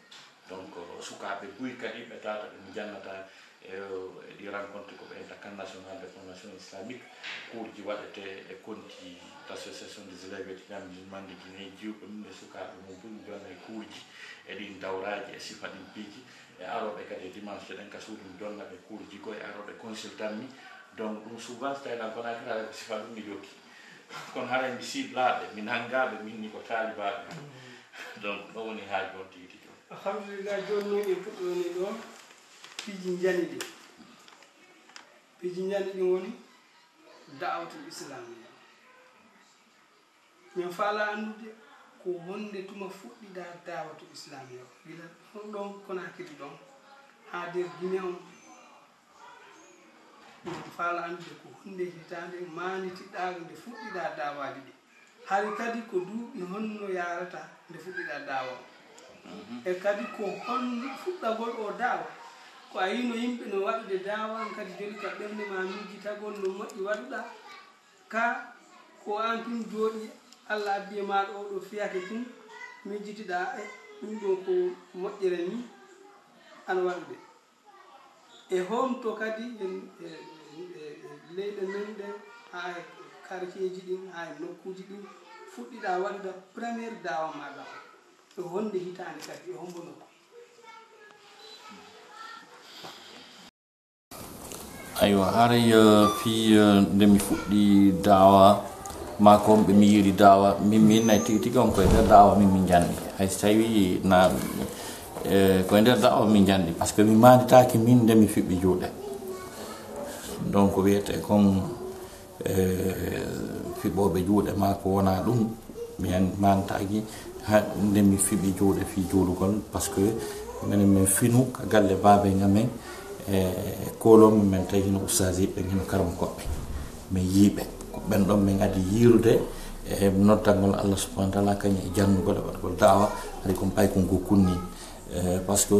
Donc, sukaaɓe buy kadi ɓe tata ɓe mi jannata e, e ɗi rencontre ko ɓe international de formation islamique, cours ji waɗete e konti l'association des élèves étudiants musulmans de Guinée, jiwɓe mum e sukaaɓe mum buy mi jonna e cours ji e ɗin dawraaji e sifa ɗin piiji, e arooɓe kadi e dimanche ɗen ka suudu mi jonna ɓe cours ji ko e arooɓe consultant mi. Donc, ɗum souvent so tawi lan Conakry haray ko sifa ɗum mi jokki. Kono haray mi ciblaaɓe, mi nanngaaɓe, min ni ko taalibaaɓe. Donc, ɗo woni haaju on tigi tigi on. Alhamdulillah, jooni noon en puɗɗoyno ɗo piiji njani ɗi. Piiji njani ɗi woni da'watul islamiyya. Min faala anndude ko honde tuma fuɗɗiɗaa da'watul islamiyya o. Gila ɗon Conakry ɗon haa nder Guinée on. Min faala anndude ko honde hitaande maanditiɗaa nde fuɗɗiɗaa da'waaji ɗi. Hari kadi ko duuɓi honno yaarata nde fuɗɗiɗaa da'wa o. E kadi ko hon fuɗɗagol o da'wa? Ko a yiino yimɓe no waɗude da'wa, an kadi joli ka ɓernde ma miijitagol no moƴƴi waɗuɗaa? Ka ko an tun jooɗi, Allah addi e maaɗa o ɗo fiyake tun, miijitiɗaa e ɗum ɗo ko moƴƴere ni ana waɗude. E honto kadi en, e, e, e leyɗe men ɗen, haa e quartierji ɗin, haa e nokkuuji ɗin, fuɗɗiɗaa waɗude première da'wa maaɗa o? E honde hitaande kadi, e hombo nokku? Aywa, haray, eh, fii, eh, nde mi fuɗɗi da'wa, maa ko ɓe mi yiiri da'wa, min mi innay tigi tigi on koye nder da'wa min mi njanɗi. Hay so tawi na, eh, koye nder da'wa min njanɗi, parce que mi maanditaaki min nde mi fiɓɓi juuɗe. Donc, wiyete kon, eh, fiɓooɓe juuɗe maa ko wonaa ɗum, mi an-, maanditaaki ha nde mi fiɓi juuɗe fii juulugol, parce que minen min finu ka galle baaben amen, e kooloomi men tawi hino ustaasiiɓe ɓen, hino karamokooɓe. Min yii ɓe. Ko ɓen ɗon min adii yiirude, e noddangol Allah subhanahu wa taala, kañum e janngugol e waɗugol da'wa, hari kon paykun goo kunni. Eh, parce que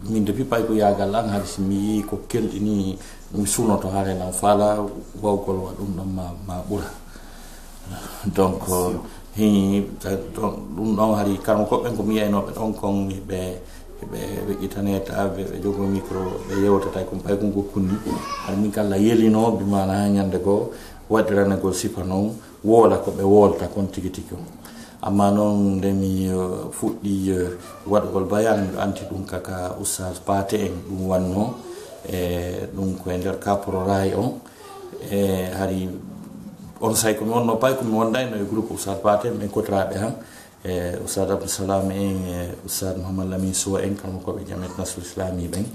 min depuis paykuyaagal an, hari si mi yii ko kelɗini, mi sunoto, haray lan faala wawgol wa ɗum ɗon ma, ma ɓura. Donc, hi, donc, ɗum ɗon hari karamokooɓe ɓen ko mi yiyaynooɓe ɗon kon, ɓe, ɓe, ɓe ƴitaneta, ɓe, ɓe jogo micro, ɓe yewtata kon paykun goo kunni. Hari min kala yelinoo, bi maana haa ñande goo, waɗiranagol sifa non, woola ko ɓe woolta kon tigi tigi on. Amma non nde mi, eh, fuɗɗi, eh, waɗugol bayan, miɗo anndi ɗum ka, ka Oustaz Paate en ɗum wannoo, e ɗum ko e nder Kaporo Raay on. E hari on say ko mi wonnoo pay, ko mi wondayno e groupe Oustaz Paate, min kotiraaɓe han, e Oustaz Abdou Salam en, e Oustaz Mouhamed Lamine Sow en, karamokooɓe Jamiat Nasrul Islami ɓen.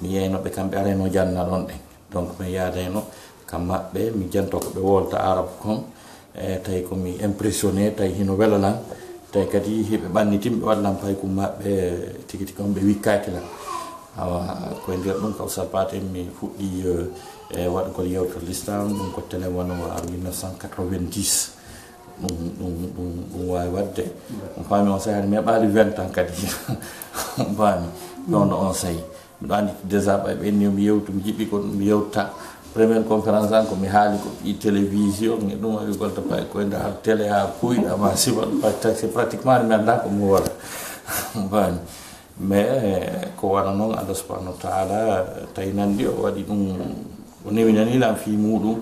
Mi yeyno ɓe, kamɓe arayno janna ɗon ɗen. Donc, mi yaadayno ka maɓɓe, mi janto ko ɓe wolta Arab kon, e tawi ko mi impressionné, tawi hino wela lan, tawi kadi hiɓe ɓannitin ɓe waɗa lan paykum maɓɓe, tigi tigi on ɓe wikkaaki lan. Awa, ko e nder ɗum ka Oustaz Paate mi fuɗɗi, eh, e waɗugol yewtere l'islam, ɗum ko télé wano ar mille neuf cent quatre-vingt-dix. Ɗum, ɗum, ɗum, ɗum waawi waɗde. On faami on saaha mi heɓaali vingt ans kadi. On faami. Ɗon ɗo on sahi. Miɗo anndi déjà ɓay ɓe inni mi yewtu, mi jiɗɗi ko mi yewta. Première conférence an ko mi haali ko fii télévision, e ɗum waɗi golta pay ko e nder télé haa kuyɗa ma sifa, c'est pratiquement mi anndaa ko mi wona. Bani. Mais ko wano noon, Allah subhanahu wa ta'ala tawi nanndi o waɗi ɗum O newinani lan fii muuɗum,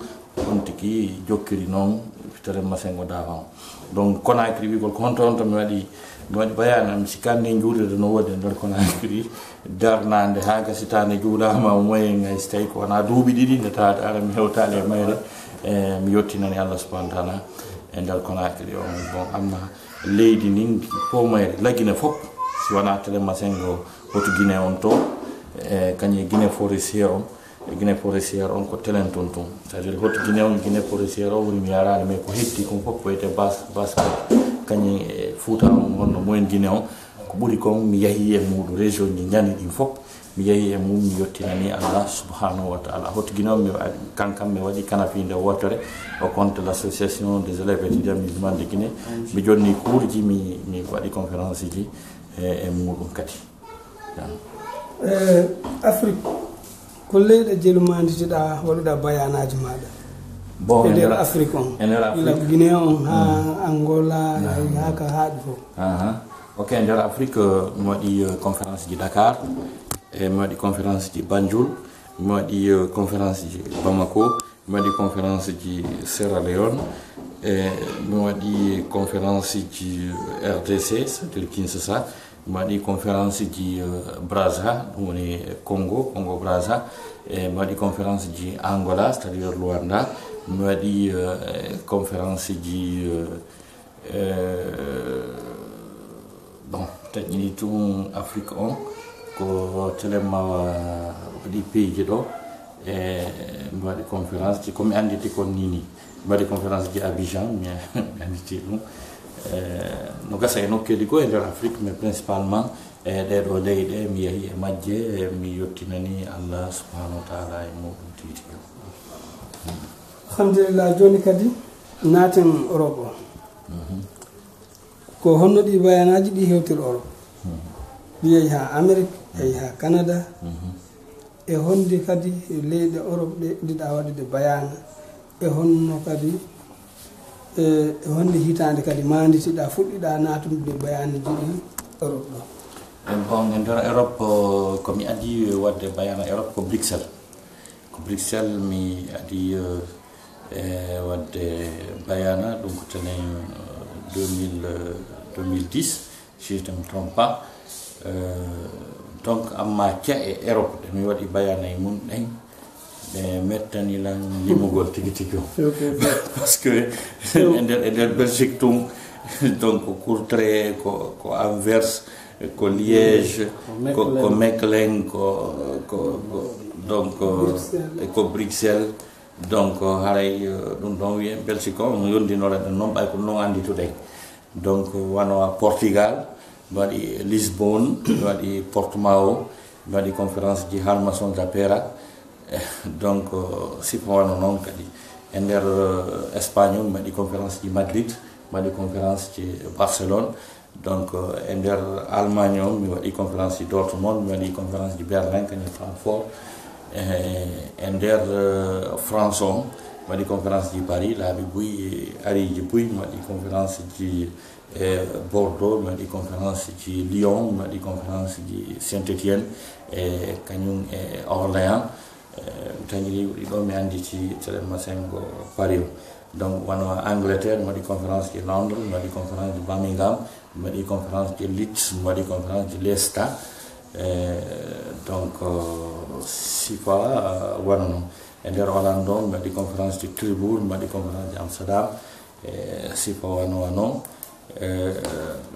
on tigi jokkiri non Tele Masengo Daafan. Donc, Conakry wiigol ko honto honto mi waɗi, mi waɗi bayaana, mi sikkaani njuulirde no woodi e nder Conakry, darnaande haa gasitaande juulaama, moyen ngay so tawi ko wonaa duuɓi ɗiɗi nde taata ara mi hewtaali e mayre, e mi yottinani Allah subhanahu wa taala e nder Conakry on. Bon, amma leydi ndin ko mayre, la Guinée fof, si wonaa Tele Masengo, hoto Guinée on to, e kañum e Guinée forestière on, e Guinée forestière on ko telen ton tun. C'est-à-dire, hoto Guinée on, Guinée forestière on woni mi yaraali, mais ko heddi kon fof ko wiyetee bas-, basket, kañum e Fuuta on, honno moyen Guinée on. Ko ɓuri kon, mi yahi e muuɗum, région ji njani ɗin fof, mi yahi e mum, mi yottinani Allah subhanahu wa taala. Hoto Guinée on, mi wa-, kan kam mi waɗi kanafiinde wootere, au compte de l'association des élèves étudiants musulmans de Guinée. Mi jonni cours ji, mi, mi waɗi conférence ji e, e muuɗum kadi. E Afrique, ko leyɗe jelu maanditiɗaa, waɗuɗaa bayaanaaji maaɗa? Bon, e nder Afrique on, e nder Afrique. Ila Guinée on, haa Angola, haa ka haaɗi fof. Aha. Ok, e nder Afrique, mi waɗi, eh, conférence ji Dakar, e mi waɗi conférence ji Banjul, mi waɗi, eh, conférence ji Bamako, mi waɗi conférence ji Sierra Leone, e mi waɗi conférence ji R D C, c'est-à-dire Kinshasa, mi waɗi conférence ji, eh, Brazza, ɗum woni Congo, Congo Brazza, e mi waɗi conférence ji Angola, c'est-à-dire Luanda, mi waɗi, eh, conférence ji, eh, Eh, bon, taƴini tun Afrique on, ko Tele Mawa waɗi piiji ɗo, e mi waɗi conférence ji, ko mi annditi kon ni ni. Mi waɗi conférence ji Abidjan, mi, mi annditi ɗum. Eh, no gasa e nokkeeli goo e nder Afrique, mais principalement, e ɗee ɗoo leyɗe, mi yahi e majje, e mi yottinani Allah subhanahu wa taala e muɗum tigi tigi. Alhamdulillah, jooni kadi naaten Europe o. Mhm. Ko honno ɗii bayaanaaji ɗii hewtiri Europe? Mhm. Ɗi yehi haa Amérique, yehi haa Canada. Mhm. E honde kadi leyɗe Europe ɗe njiɗaa waɗude bayaana? E honno kadi, e, e honde hitaande kadi maanditiɗaa, fuɗɗiɗaa naatude bayaanaaji ɗii Europe ɗo? E bon, e nder Europe, ko mi adii waɗde bayaana Europe ko Bruxelles. Ko Bruxelles mi adii, eh, e waɗde bayaana, ɗum ko tenen, eh, deux mille, eh, deux mille dix, si je ne me trompe pas. Eh, donc, amma ca'e Europe ɗe mi waɗi bayaana e mum ɗen, ɗe mettani lan limugol tigi tigi o. Ok, ok. Parce que e nder, e nder Belgique tun, donc, ko Courtrai, ko, ko Anvers, ko Liège, ko, ko Mechelen, ko, ko, ko, donc, Bruxelles. E ko Bruxelles. Donc, haray, eh, ɗum ɗon wiyen Belgique o, no yondinore ɗum noon, ɓay ko noon anndituɗen. Donc, wano a Portugal, mi waɗi Lisbonne, mi waɗi Portimão, mi waɗi conférence ji Harmason da Pera. Eh, donc, eh, sifa wano noon kadi. E nder, eh, Espagne, mi waɗi conférence ji Madrid, mi waɗi conférence ji Barcelone. Donc, eh, e nder Allemagne on, mi waɗi conférence ji Dortmund, mi waɗi conférence ji Berlin, kañum Francfort. Eh, e nder, eh, France on, mi waɗi conférence ji Paris, laabi buy, ariiji buy, mi waɗi conférence ji, eh, Bordeaux, mi waɗi conférence ji Lyon, mi waɗi conférence ji Saint-Étienne, e kañum e Orléans. Eh, mi tañiri ɗiɗo, mi annditi Tele Masengo Paris o. Donc, wano Angleterre, mi waɗi conférence ji Londres, mi waɗi conférence ji Birmingham, mi waɗi conférence ji Leeds, mi waɗi conférence ji Leicester. Eh, donc, eh, sifa, eh, wano noon. E nder Hollande o, mi waɗi conférence ji Tilburg, mi waɗi conférence ji Amsterdam. E sifa wano wano. Eh,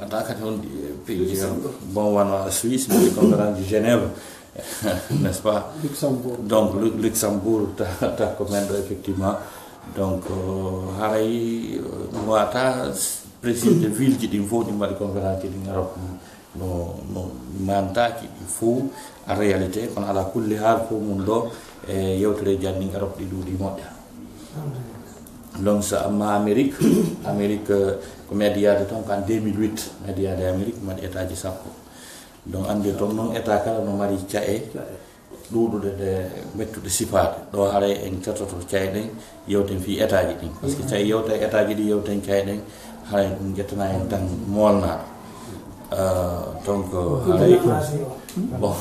ata kadi on ɗi, eh, pays ji, bon, wano Suisse, mi waɗi conférence de Genève, n'est-ce pas? Luxembourg. Donc, Lu-, Luxembourg, ta, ta ko men ɗo, effectivement. Donc, eh, haray, eh, mi wata préciser ville ji ɗin fof ɗi mi waɗi conférence ji ɗin Europe. No, no, mi maantaaki ɗi fof en réalité, kono ala kulli haal fof mum ɗo e yewtere janndin Europe ɗi ɗuuɗi moƴƴa. Donc, so amma Amérique, Amérique, eh, ko mi addi yaade toon ko en deux mille huit, mi addi yaade Amérique, mi waɗi état ji sappo. Donc, annde toon noon état kala no mari ca'e ɗuuɗuɗe ɗe mettuɗe sifaade. Ɗo haray en catoto ca'e ɗen, yewten fii état ji ɗin. Parce que ca'e yewta e état ji ɗin, yewten ca'e ɗen, haray ɗum ƴettana en tan moolnaaɗo. Euh, donc, haray, démocratie o. Bon,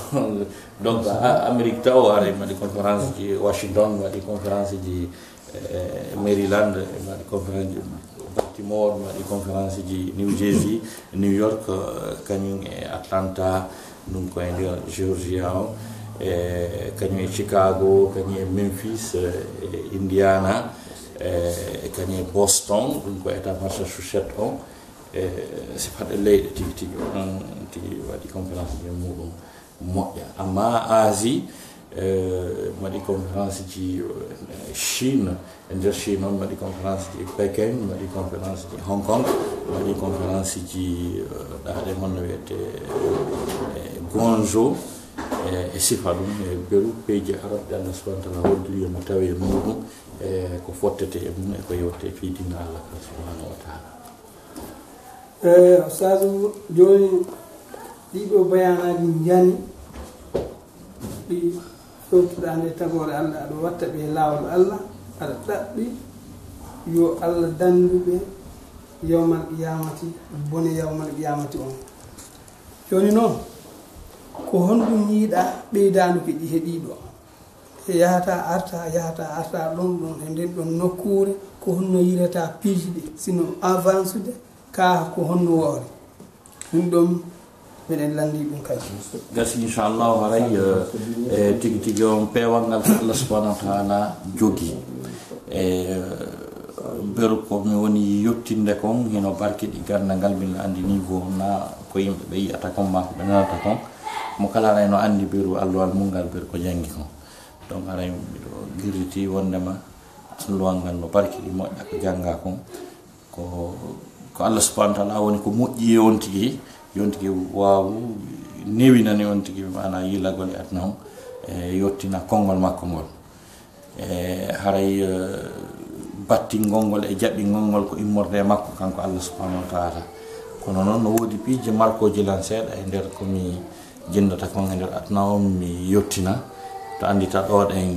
donc, a- Amérique taw, haray mi waɗi conférence ji Washington, mi waɗi conférence ji, eh, Maryland, mi waɗi conférence ji Baltimore, mi waɗi conférence ji New Jersey, New York, eh, kañum e Atlanta, ɗum ko e nder Georgia o, e kañum e Chicago, kañum e Memphis, eh, e Indiana, eh, e kañum e Boston, ɗum ko état Massachusetts o, e si faɗe leyɗe tigi tigi, o ɗon tigi waɗi conférence ji muɗum moƴƴa. Amma Asie, eh, mi waɗi conférence ji, eh, Chine, e nder Chine on mi waɗi conférence ji Pékin, mi waɗi conférence ji Hong Kong, mi waɗi conférence ji, eh, ɗaɗe honno wiyete, eh, Guangzhou, eh, e sifa ɗum, e beru peeji arabɓe Allah subhanahu wa taala hoddiri yo mi tawe e muɗum, e ko fottete e mum, e ko yewte fii diina Allah ka subhanahu wa taala. Eh, Ustaazu, jooni ɗiɗo bayaanaaji njani ɗi fewtuɗaa nde tagoore Allah, aɗa watta ɓe e laawol Allah, aɗa ɗaɓɓi yo Allah danndu ɓe yawmal qiyamati, bone yawmal qiyamati on. Jooni noon, ko honɗum yiiɗaa ɓeydaanduki ɗi he ɗiɗo? E yahata arta, yahata arta ɗon ɗon e nden ɗon nokkuure, ko honno yiirata piiji ɗi, sino avancude, kaa ko honno woori? Ɗum ɗon meɗen lanndi ɗum kadi. Gasi, inchallahu, haray, eh, eh, tigi tigi on peewal ngal ko Allah subhanahu wa taala jogi. E, eh, beru ko mi woni yettinde kon, hino barki ɗi ganda ngal, mbiɗa anndi niveau na ko yimɓe ɓe yi'ata kon, maa ko ɓe nanata kon. Mo kala haray no anndi beru alluwal mum ngal, beru ko janngi kon. Donc, haray miɗo girriti wondema alluwal ngal no barki ɗi moƴƴa ko jannga kon. Ko, ko Allah subhanahu wa taala woni ko moƴƴi e on tigi, yo on tigi waawu newinani on tigi, maana yilagol e aduna on, e yottina konngol makko ngol. E haray, eh, battingol ngol e jaɓingol ngol ko immorde e makko kanko Allah subhanahu wa taala. Kono noon no woodi piiji markooji lan seeɗa e nder ko mi jinndata kon e nder aduna on, mi yottina. To anndita ɗo ɗen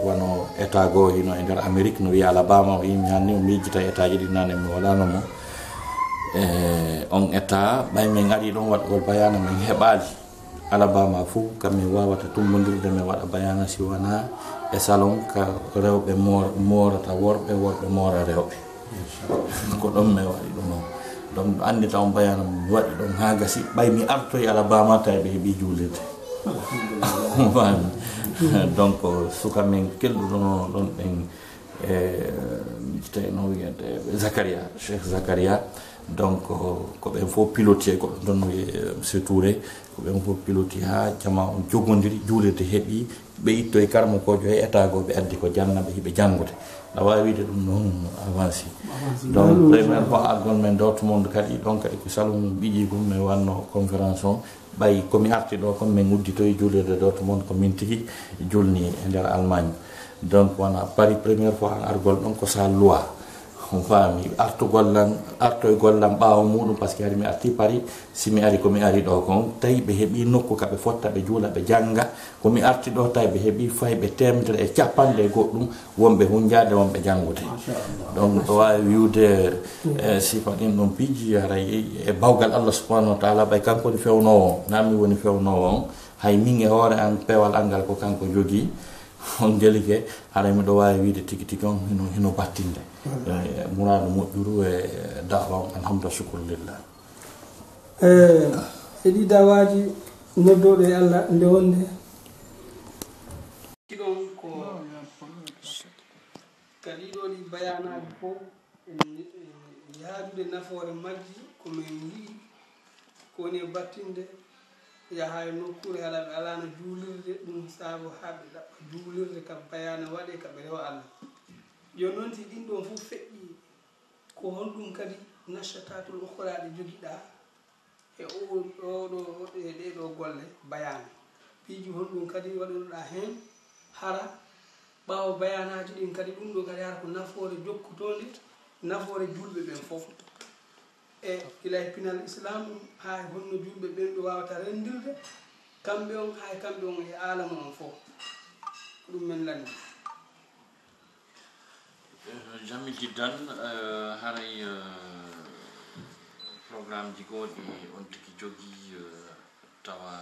wano état goo hino e nder Amérique, no wiya Alabama, o yimi hanni o miijita état ji ɗi nane mi walano mo. E on état, ɓay min ari ɗon waɗugol bayana min heɓaali. Alabama fof, kam mi waawata tumbondirde, mi waɗa bayana si wonaa e salon ka rewɓe moor-, moorata worɓe, worɓe moora rewɓe. Ko ɗon mi waɗi ɗum on. Donc, anndi taw bayana mi waɗi ɗon haa gasi, ɓay mi artoyi Alabama tawi ɓe heɓi juulirde. Faami. Donc, suka men kelɗuɗo ɗon ɗon ɓen, e, mi tawi no wiyete Zakaria, Cheikh Zakaria. Donc, ko ɓen fof pilotier, ko ɗon wiye, eh, Monsieur Touré, ko ɓen fof piloti haa jama on jogondiri, juulirde heɓi, ɓe ittoyi karamokoojo e état goo, ɓe addi ko janna, ɓe hiɓe janngude. Aɗa waawi wiide ɗum noon avancé. Donc, première fois argol men Dortmund kadi, ɗon kadi ko salon ɓiƴi gum, mi wanno conférence on. Ɓay ko mi arti ɗo kon, min udditoyi juulirde Dortmund, ko min tigi julni e nder Allemagne. Donc, wona Paris, première fois an argol ɗon ko salle Loire. On faami, artugol lan, artoygol lan ɓaawo muɗum, parce que hari mi arti Paris, si mi ari ko mi ari ɗo kon, tawi ɓe heɓi nokku ka ɓe fotta, ɓe juula, ɓe jannga. Ko mi arti ɗo, tawi ɓe heɓi fayɓe teemedere e capanɗe e goɗɗum, wonɓe hunjaade, wonɓe janngude. Machallah. Donc, ɗo waawi wiwde, eh, sifa ɗin ɗon piiji, haray e bawgal Allah subhanahu wa taala, ɓay kanko woni fewnoowo on, naa mi woni fewnoowo on. Hay min e hoore an, peewal an ngal ko kanko jogii. On ngelike, haray miɗo waawi wiide tigi tigi on hino, hino battinde. Eh, muraadu moƴƴuru e da'wa on, alhamdu, shukru lillah. Eh, e ɗi da'waaji noddooɗo e Allah nde wonde. Ɗon ko ka ɗiɗo ɗi bayanaaji fof, e, e yaadude nafoore majji, ko min ngi'i ko woni e battinde yaha e nokkuure hala ɓe alaano juulirde, ɗum saabu haa ɓe ɗaɓɓa juulirde ka bayana waɗe ka ɓe rewa Allah. Jooni noon, si ɗin ɗon fof feƴƴi, ko honɗum kadi nashatatul ukhra ɗe jogiɗaa e o, o ɗo, e ɗee ɗoo golle bayaana? Piiji honɗum kadi waɗunoɗaa heen? Hara ɓaawo bayaanaaji ɗin kadi, ɗum ɗoo kadi hara ko nafoore jokkutoonde, nafoore juulɓe ɓen fof. E gila e pinal Islaam, haa e honno juulɓe ɓen ɓe waawata renndirde, kamɓe on, haa e kamɓe on e aalama on fof. Ko ɗum men lanndi. Eh, jamil jiddan, eh, haray, eh, programmeji goo ɗi on tigi jogii, eh, tawa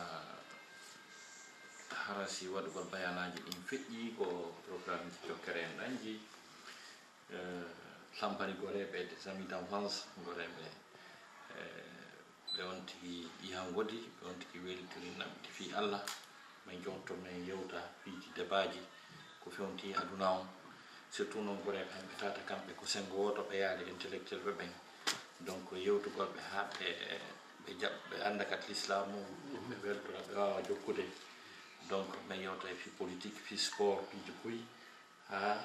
Hara si waɗugol bayanaaji ɗin feƴƴi, ko programmeji jokkere en ɗanji, eh, Lampari Goreeɓe, des amis d'enfance Goreeɓe, eh, ɓe on tigi ihan wodi, ɓe on tigi weltiri naɓdi fii Allah. Min jonto min yewta piiji debaaji ko fewti aduna on, surtout noon Goreeɓe, ɓe tata kamɓe ko sengo woto ɓe yaade intellectuel ɓe ɓen. Donc yewtugol ɓe haa ɓe, ɓe jaɓ-, ɓe annda kat l'islam mum, ɓe weltora, ɓe waawa jokkude. Donc min yewta e fii politique, fii sport, piiji buy, haa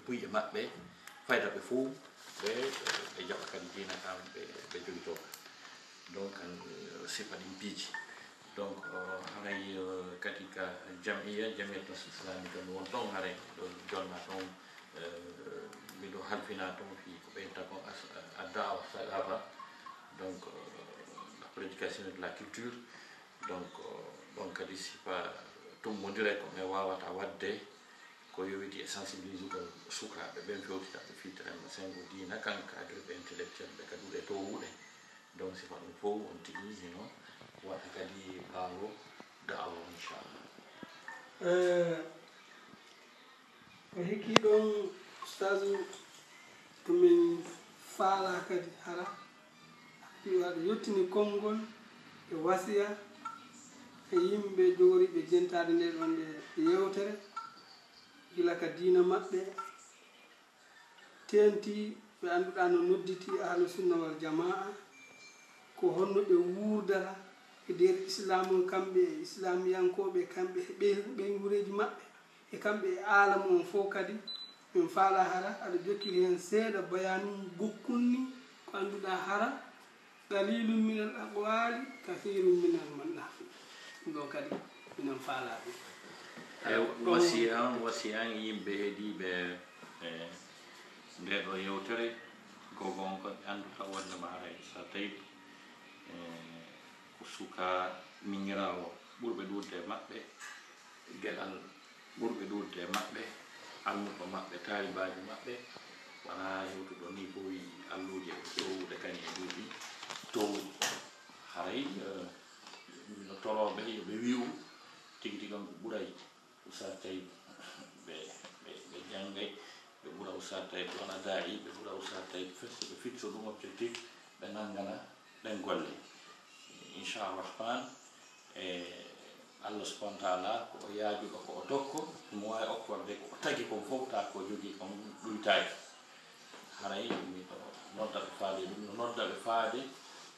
buy e maɓɓe, fayda ɓe fof, ɓe, ɓe jaɓa kadi diina kan, ɓe, ɓe jogitoo ka. Donc, kan, eh, sifa ɗin piiji. Donc, eh, haray, eh, kadi ka jamiya, Jamiyat Nasr Islami kan won ɗon, haray ɗo jonna ɗon, eh, miɗo halfina ɗon fii ko ɓe wiyata kon as-, ad-da'wa thaqafa. Donc, eh, la prédication de la culture. Donc, eh, ɗon kadi sifa tummbondire ko ɓe waawata waɗde ko yowiti e sensibilisugol sukaaɓe ɓen, fewtitaɓe fii tren sengo diina kan, ka adresse intellectuel ɓe ka ɗuɗe towuɗe. Donc sifa ɗum fof on tigi hino waɗa kadi ɓaawo da'awa, inchallah. Eh, ko hikki ɗon, Ustaazu, ko min faalaa kadi hara, yo aɗa yettini konngol e wasiya e yimɓe jogoriiɓe jentaade nde ɗon nde yewtere, gila ka diina maɓɓe, teenti ɓe annduɗaa no nodditi Ahlu Sunna wal Jamaa, ko honno ɓe wuurdata e nder Islaam on, kamɓe e Islaamiyankooɓe, kamɓe e ɓey-, ɓeynguureeji maɓɓe, e kamɓe e aalamu on fof kadi. Min faalaa hara aɗa jokkiri heen seeɗa bayaanu gokkun ni ko annduɗaa hara, qalilun minal aqwali, kathirun minal manaqib. Ɗum ɗon kadi minen faalaa ɗum. E ɗon wasiya an, wasiya an yimɓe heɗiiɓe, e, ndee ɗoo yewtere, gogo on ko ɓe anndu taw wonndema haray Oustaz Taib, e, ko suka miñiraawo ɓurɓe ɗuuɗde e maɓɓe, geɗal ɓurɓe ɗuuɗde e maɓɓe, almuɓɓe maɓɓe, taalibaajo maɓɓe, wonaa hewtuɗo ni ko wi'i alluuje e towude kañum e duuɓi towuɗi. Haray, eh, no torooɓe yo ɓe wi'u tigi tigi on ko ɓuray Oustaz Taib. Ɓe, ɓe, ɓe janngay, ɓe ɓura Oustaz Taib wona daa'i, ɓe ɓura Oustaz Taib fes, ɓe fixo ɗum objectif, ɓe nanngana ɗen golle. Inchallah Rahman, e Allah subhanahu wa taala, ko o yaajuɗo, ko o dokko, mo waawi okkorde ko o tagi kon fof, taa ko o jogii kon ɗuytaaki. Haray miɗo nodda ɓe faade ɗum, no nodda ɓe faade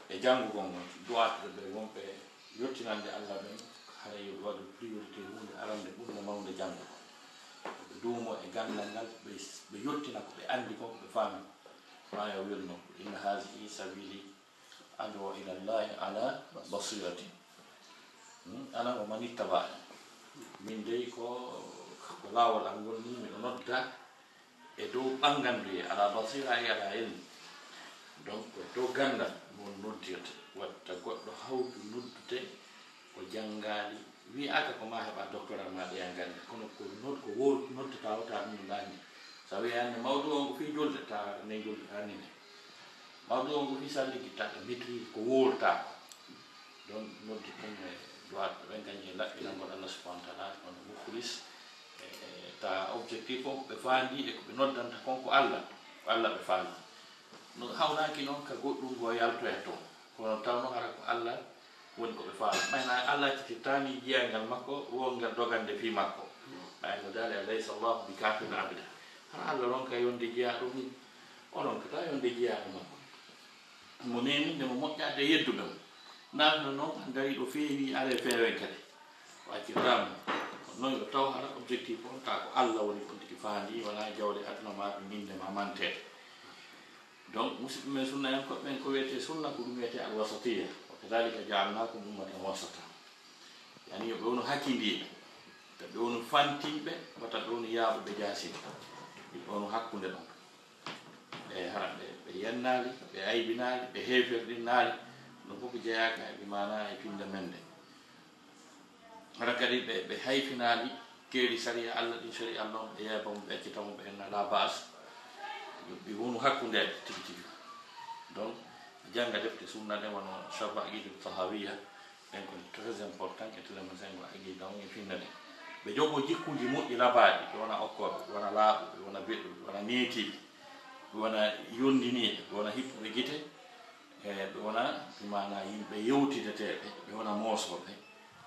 e janngugol ngol, du'aat ɓe ɓe wonɓe yottinande Allah ɓen, haray yo ɓe waɗu priorité huunde arande ɓurnde mawnde janngugol. Ɓe duumo e ganndal ngal, ɓe, ɓe yottina ko ɓe anndi kon, ko ɓe faami. Maa yo wirno, inna hazihi sabili ad'u ila Allahi ala basiratin. Hmm, ana wa man ittaba'ani. Min dey ko, ko laawol am ngol ni, miɗo nodda e dow ɓannganduyee, ala basira e ala ilmi. Donc, ko dow ganndal mo noddirta. Watta goɗɗo hawtu noddude ko janngaali. Wi'aaka ko maa heɓa doctorat maa ɗeya ngannde, kono ko nod-, ko wowlu noddata o, taa ɗum no ɗaani. So a wi'aani mawɗo on ko fii julde, taa ne julde ɗaani ne. Mawɗo on ko fii salligi, taa ɗe maîtrise ko wowlata ko. Donc, noddi ɗum e du'aat ɓe ɓen kañum e laɓɓinangol Allah subhanahu wa taala, kono mukhlis, e, e, taa objectif o ɓe faandi e ko ɓe noddanta kon ko Allah, ko Allah ɓe faandi. No hawnaaki noon ka goɗɗum ngo yaltoya toon, kono tawno hara ko Allah woni ko ɓe faala. Mayna Allah accitittaani jiyangal makko, wongal dogande fii makko. Ɓay no daali, "Alaysa Allahu bi kaafin abda." Hara Allah ronka yonde jiyaaɗo mum? O ronkata yonde jiyaaɗo makko. Mo neeminde mo moƴƴaade e yedduɓe mo. Naatno noon, an darii ɗo feewi, are feewen kadi. O accirtaa mo. Kono noon yo taw hara objectif on, taa ko Allah woni ko on tigi faandi, wonaa jawle aduna maa ɗum innde maa manteede. Donc, musidɓe men sunna en ko ɓen ko wiyetee sunna, ko ɗum wiyetee al wasatiyya. Wa kadhalika ja'alnakum ummatan wasata. Yani, yo ɓe wonu hakkindiiɓe, wata ɓe wonu fantinɓe, wata ɓe wonu yaaɓuɓe jaasinde. Yo ɓe wonu hakkunde ɗon. Ɓe hara ɓe, ɓe yennaali, ɓe aybinaali, ɓe heeferɗinnaali. Ɗum fof ko jeyaaka e maanaa e pinnde men nde. Hara kadi ɓe, ɓe hayfinaali keeri sariya Allah ɗin, sariya Allah on, ɓe yeeba mo, ɓe accita mo, ɓe henna la base. Ɓe wonu hakkundeeɓe tigi tigi. Donc, jannga defte sunna ɗen, wano Sharh Aqidat Tahawiyya, Ɓen ko très important e télé mo sengo aqida on e finna ɗen. Ɓe jogoo jikkuuji moƴƴi labaaɗi, ɓe wona okkooɓe, ɓe wona laaɓuɓe, ɓe wona beɗɗuɓe, ɓe wona neetiiɓe, ɓe wona yondiniiɓe, ɓe wona hippuɓe gite, e ɓe wona, bi maanaa, yimɓe yewtideteeɓe, ɓe wona moosooɓe.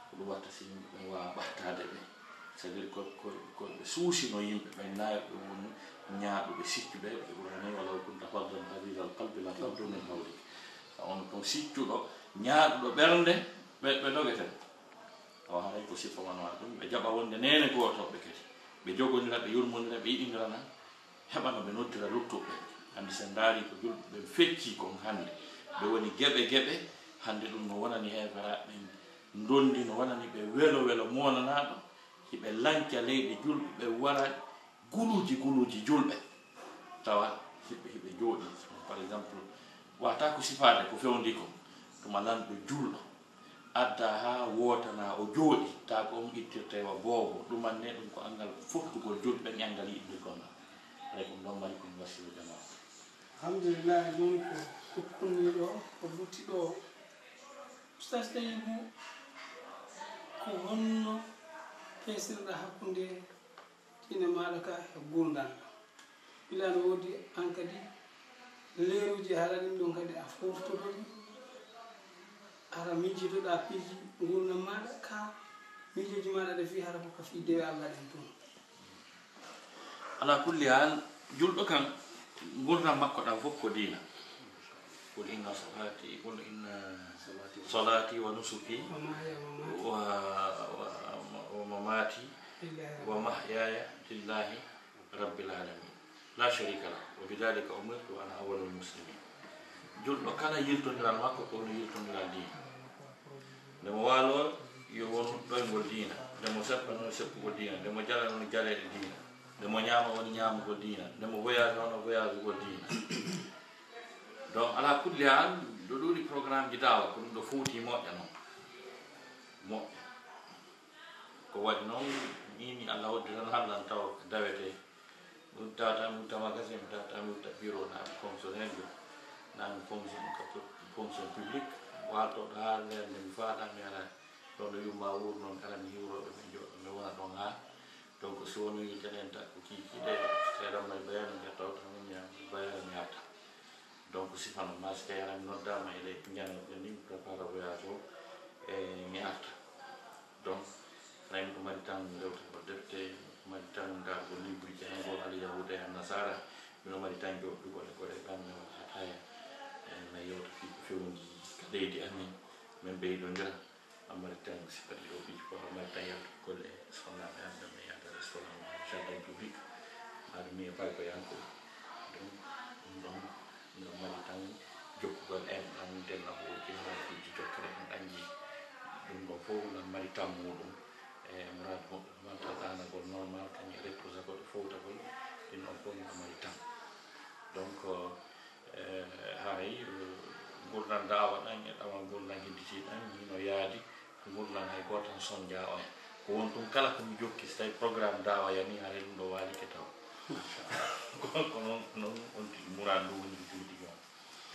Ko ɗum watta si yimɓe ɓen waawa ɓahtaade ɓe. C'est-à-dire ko, ko, ko ɓe suusino yimɓe ɓen, naa yo ɓe wonu ñaaɗuɓe, siccuɓe. Ɓe Qur'aana wi: "Walaw kunta fazzan ghalizal qalbi lanfaddu min hawlik." So a wonno tun siccuɗo, ñaaɗuɗo ɓernde, ɓe, ɓe dogete. Tawa haray ko sifa wano ɗum, ɓe jaɓa wonde neene gootooɓe kadi. Ɓe jogonira, ɓe yurmondira, ɓe yiɗindirana, heɓa no ɓe noddira luttuɓe. Anndi, so en ndaarii ko julɓe ɓen feccii kon hannde, ɓe woni geɓe geɓe, hannde ɗum no wonani heeferaaɓe ɓen ndondi, no wonani ɓe welo welo moonanaaɗo, hiɓe lanca leyɗe julɓe, ɓe wara guluuji guluuji julɓe, tawa hiɓe, hiɓe jooɗii. Par exemple, wata ko sifaade ko fewndi kon, tuma lanɗo juulɗo adda haa wootana o jooɗi, taa ko on ittirtee wa boobo, ɗuman ne ɗum ko anngal fottugol julɓe ɓen e anngal yiɗndirgol ngal. Haray ko ɗum ɗon mari ko mi wasiyoo jamaa. Alhamdulillahi, ɗum ko, ko kunni ɗo, ko lutti ɗo. Ustaz Tayibu, ko honno peesirɗa hakkunde diine maaɗa ka e gurdam? Gila no woodi an kadi leeruuji, hara ɗin ɗon kadi a foftoto ɗi, hara miijotoɗa piiji gurdam maaɗa ka, miijooji maaɗa ɗe fii hara ko ka fii dewe Allah ɗen tun. Ala kulli haal, julɗo kan, gurdam makko ɗam fof ko diina. Qul inna salati, qul inna salati wa nusuki wa, wa, wa mamati wa mahyaya lillahi rabbil alamin. La sharika lah. Wa bidhalika umirtu wa ana awwalul muslimin. Julɗo kala, yiltondiral makko ko woni yiltondiral diina. Nde mo waaloo, yo won ɗoyngol diina. Nde mo seppanoo, seppugol diina. Nde mo jalanoo, jaleeɗe diina. Nde mo ñaama, woni ñaamugol diina. Nde mo voyage, wona voyagugol diina. Donc, ala kulli haal, ɗo ɗuuɗi programme ji daawa, ko ɗum ɗo fowti moƴƴa noon. Moƴƴa. Ko waɗi noon, miin Allah hoddi tan hallan tawa ko dawetee. Mi uddata, mi udda magasin, mi uddata, mi udda bureau, na mi fonctionnaire, na mi fonction-, fonction publique, waaltooɗo haa ndeen nde mi faaɗa, mi ara ɗo no yumma wuur noon, kala mi hiwrooɓe, ɓe njooɗo, mi wona ɗon haa. Donc, si wonii jaɗen takko kiikiiɗe, seeɗa mari bayaanu nde tawta, min mi bayaanu mi arta. Donc, sifa no maa si tawii aran mi noddaama e ley ñannde ɗen ni, mi prépare voyage o, e mi arta. Donc, haray miɗo mari tan rewtagol defte, miɗo mari tan ndaargol livre, janngol Al Yahuuda e Annasaara, miɗo mari tan jooɗdugol e koɗe ɗan, mi waɗa ataaya, e mi yewta fii ko fewndi ka leydi amin, min ɓeydondira. A mari tan si kadi o ɓiy ko a mari tan yaltugol e sonnaaɓe am, ɓe mi yaada restaurant, jardin public, haade mi e baykoyanko. Donc, ɗum ɗon ngam mari tan jokkugol en ɗan, denna ko woni ɗin waɗuuji jokkere en ɗan jii. Ɗum ɗon fof ngam mari tan muɗum e muraadu muɗum, ɗum tan ɗaanagol normal, kañum e reposagol e fowtagol, ɗin ɗon fof ngam mari tan. Donc, Eh, haray, eh, ngurndan daawa ɗan e ɗamal ngurndan hedditi ɗan, hino yaadi. Ngurndan hay gooto tan sonjaa on. Ko won tun kala ko mi jokki, si tawi programme daawa yani, haray ɗum ɗo waalike taw. Ko, ko noon, noon on tigi muraadu ndu woni ko tigi tigi on.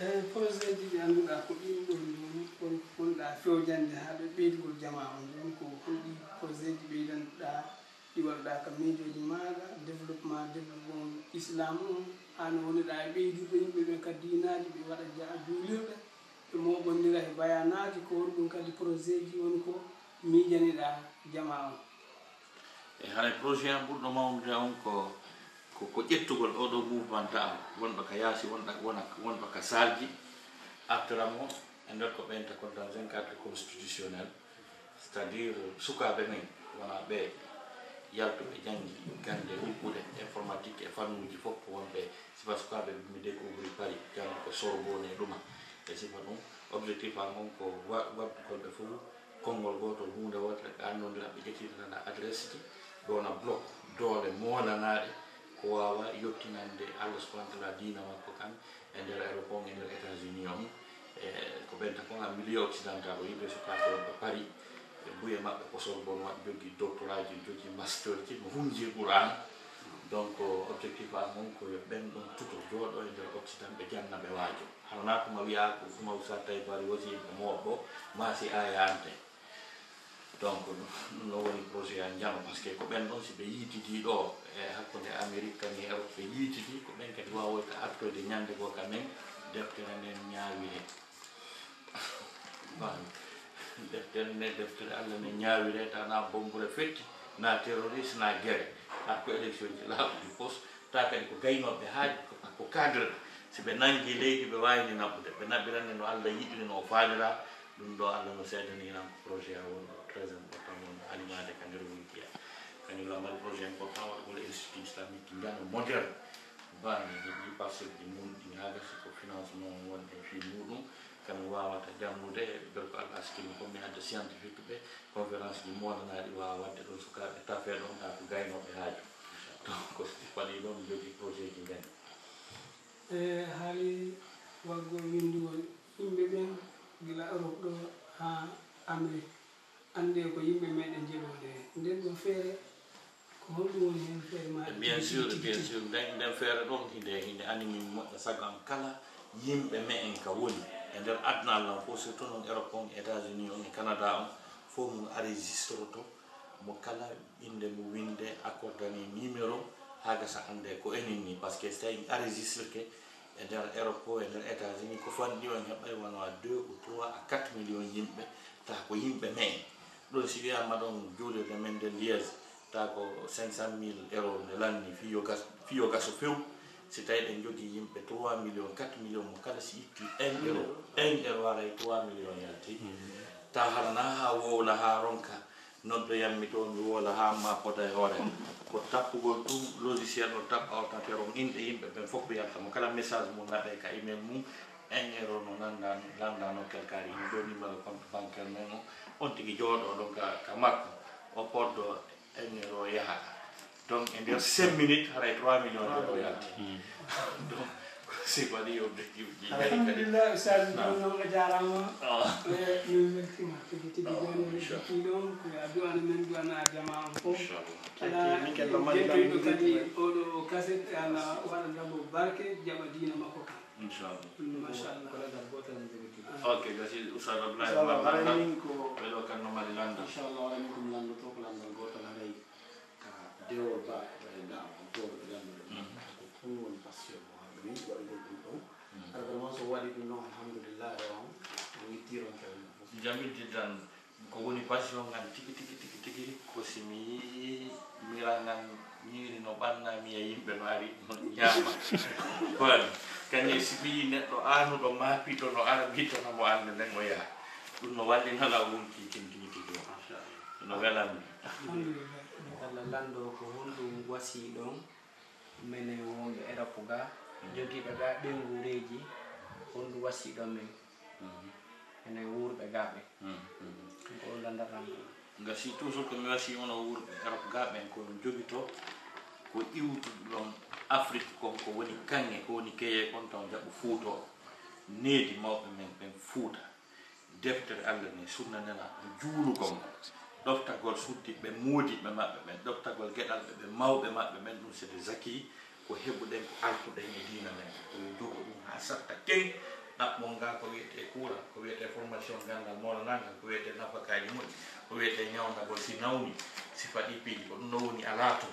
Eh, projet ji ɗi annduɗaa ko ɗin ɗon jooni, woni ko wonɗaa fewjande haa ɓe ɓeydugol jamaa on jooni, ko honɗi projet ji ɓeydanduɗaa ɗi waɗuɗaa ka miijooji maaɗa, développement, développement islam on, haa no woniɗaa e ɓeydirde yimɓe ɓen ka diinaaji, ɓe waɗa ja-, juulirɗe, ɓe mooɓondira e bayaanaaji, ko honɗum kadi projet ji woni ko miijaniɗaa jamaa on? E haray projet am ɓurɗo mawnude on ko, ko, ko ƴettugol oo ɗoo mouvement da'awa, wonɓe ka yaasi, wonɓe, wona, wonɓe ka sarji, artira mo e nder ko ɓeynta kon dans un cadre constitutionnel. C'est-à-dire, sukaaɓe men wona ɓe yaltuɓe janngi gannde lugguɗe, informatique e fannuuji fof, ko wonɓe sifa sukaaɓe mi découvri Paris, janngi ko Sorbonne e ɗuma. E sifa ɗum, objectif am on ko wa-, waɗdugol ɓe fof konngol gootol, huunde wootere, ɓe anndondira, ɓe ƴettitana adresse ji, ɗo wona bloc doole moolanaaɗe, ko waawa yottinande Allah subhanahu wa taala diina makko kan, e nder aéroport, e nder États-Unis on, e ko ɓen tan kon, en milieu occidental o, yimɓe sukaaɓe wonɓe Paris, e buye maɓɓe ko Sorbonne waɗi, jogii doctorat ji, jogii master ji, no hunji Qur'an. Donc, objectif am on ko yo ɓen ɗon tuto, jooɗo e nder Occident, ɓe janna, ɓe waajo. Hara na kuma wiya ko kuma Oustaz Taïba Ari wasi ko moɗɗo, ma si aya ante. Donc, ɗum ɗo woni projet an jano, parce que ko ɓen ɗon, si ɓe yiitidi ɗo e hakkunde Amérique ni Europe, ɓe yiitidi, ko ɓen kadi wawoyta artoyde ñande goo ka men, deftere nden ñaawire. Deftere nde, deftere Allah nde ñaawire, ta na bombure fetti, na terroriste, na gere. Har ko élection ji laaɓuɗi pos, ta kadi ko gaynooɓe haaji, ko, ko cadre ɓe. Si ɓe nangi leydi, ɓe waawni naɓude. Ɓe naɓirande no Allah yiɗiri, no o faamira. Ɗum ɗo Allah no seedani lan ko projet a woni ɗo très important, won animade ka nder Wulkiya. Kañum la mari projet important waɗugol institut islamique njano moderne. Bani heɓi parcelle ji mum ɗin, haa gasi ko financement wonde fii muɗum. Kam mi waawata jannude, bel ko Allah askini ko mi adda scientifique ɓe, conférence ji moolanaɗi waawa waɗde ɗon sukaaɓe tafe ɗon, taa ko gaynooɓe haaju. Donc, ko si waɗi ɗon, mi jogii projet ji men. E haali waggol winndugol yimɓe ɓen gila Europe ɗo haa Amérique. Annde ko yimɓe meɗen jeɗoɗe. Nden ɗon feere, ko honɗum woni heen feere ma? Bien sûr, bien sûr. Nden, nden feere ɗon hinde, hinde animi mi moƴƴa, sago am kala yimɓe me'en ka woni e nder aduna Allah fof, surtout noon Europe on, États-Unis on e Canada on, fof mum enregistroto mo kala innde mum, winnde, accordani numéro, haa gasa annde ko enen ni, parce que so tawi enregistreke e nder Europe o, e nder États-Unis, ko fanɗi on heɓay wona deux ou trois à quatre millions yimɓe, tawa ko yimɓe me'en. Ɗon si wiyaama ɗon juulirde men nde Liège, tawa ko cinq cent mille euros nde lanni, fii yo gas-, fii yo gaso few. Si tawi ɗen jogii yimɓe trois millions, quatre millions, mo kala si itti un euro, un euro haray trois millions yalti. Tawa hara na haa wowla, haa ronka, noddoyammi to, mi wowla haa ma fota e hoore. Ko tappugol ɗum logiciel o, taɓɓa ordinateur on, inɗe yimɓe ɓen fof ko yalta mo. Kala message mum naɓe ka email mum, un euro no landa, landa no kelkari. Hino ɗo numéro compte bancaire men o, on tigi jooɗo ɗon ka, ka makko, o poddo un euro yaha. Donc, e nder cinq minutes, haray trois millions o yalti. Donc, si waɗi objectif ji, alhamdulillah, Oustaz, ɗum noon a jaaraama. E, min weltiima tigi tigi. Jooni woni jokki ɗon, ko yo a du'ana men, du'ana jamaa on fof. Inchallah. Alaa, min ken no mari jeytoyɗo kadi oɗo kaset, Allah waɗa dabo barke, jaɓa diina makko kan. Inchallah. Mm, machallah. Ko lanndal gootal min jogiti. Ok, gasi Oustaz Abdoulaye. Inchallah, haray min ko ɓe ɗo kan no mari lanndal. Inchallah, haray min ko mi lanndoto ko lanndal gootal, haray ka dewol ba, e da, on to ɓe lanndude. Ko ɗum woni passion mo haɗa min waɗugol ɗum ɗon. Hara vraiment so waɗi ɗum ɗon, alhamdulillah, rewa on, on ittiron kewal fof. Jamil jiddan. Ko woni passion ngan tigi, tigi, tigi, tigi, ko si mi yii mirangan ñiiri no ɓanna, mi yiya yimɓe no ari no ñaama. Ko waɗi? Kañum si ɓiyi neɗɗo aanuɗo maapiiɗo no ara wittana mo annde nden o yaha. Ɗum no wallina law wonki kin tigi, tigi o. Machallah. No welammi. Alhamdulillah. Allah lanndo ko honɗum wasii ɗon? Menen wonɓe Europe ga, jogiiɓe ga ɓeynguureeji, honɗum wasiɗon men? Enen wuurɓe ga ɓen. Ko ɗum lanndata ɗum. Nga si toujours ko mi wasi onon wuurɓe Europe ga ɓen, ko on jogito ko iwtuɗon Afrique kon, ko woni kaŋŋe, ko woni keye kon, taw jaɓu Fuuta o. Needi mawɓe men ɓen Fuuta. Deftere Allah nden, sunna Nelaaɗo, juulugol ngol, ɗoftagol suddiiɓe, moodiɓɓe maɓɓe ɓen, ɗoftagol geɗalɓe ɓe, mawɓe maɓɓe ɓen, ɗum c'est des acquis ko heɓuɗen, ko alkuɗen e diina men. Ko yo jogo ɗum haa satta keŋ, ɗaɓɓol ngal ko wiyetee courant, ko wiyetee formation ganndal moolanangal, ko wiyetee nafakaaji moƴƴi, ko wiyetee ñawndagol si nawni, si faɗi piiji, ko ɗum ɗo woni alaa to.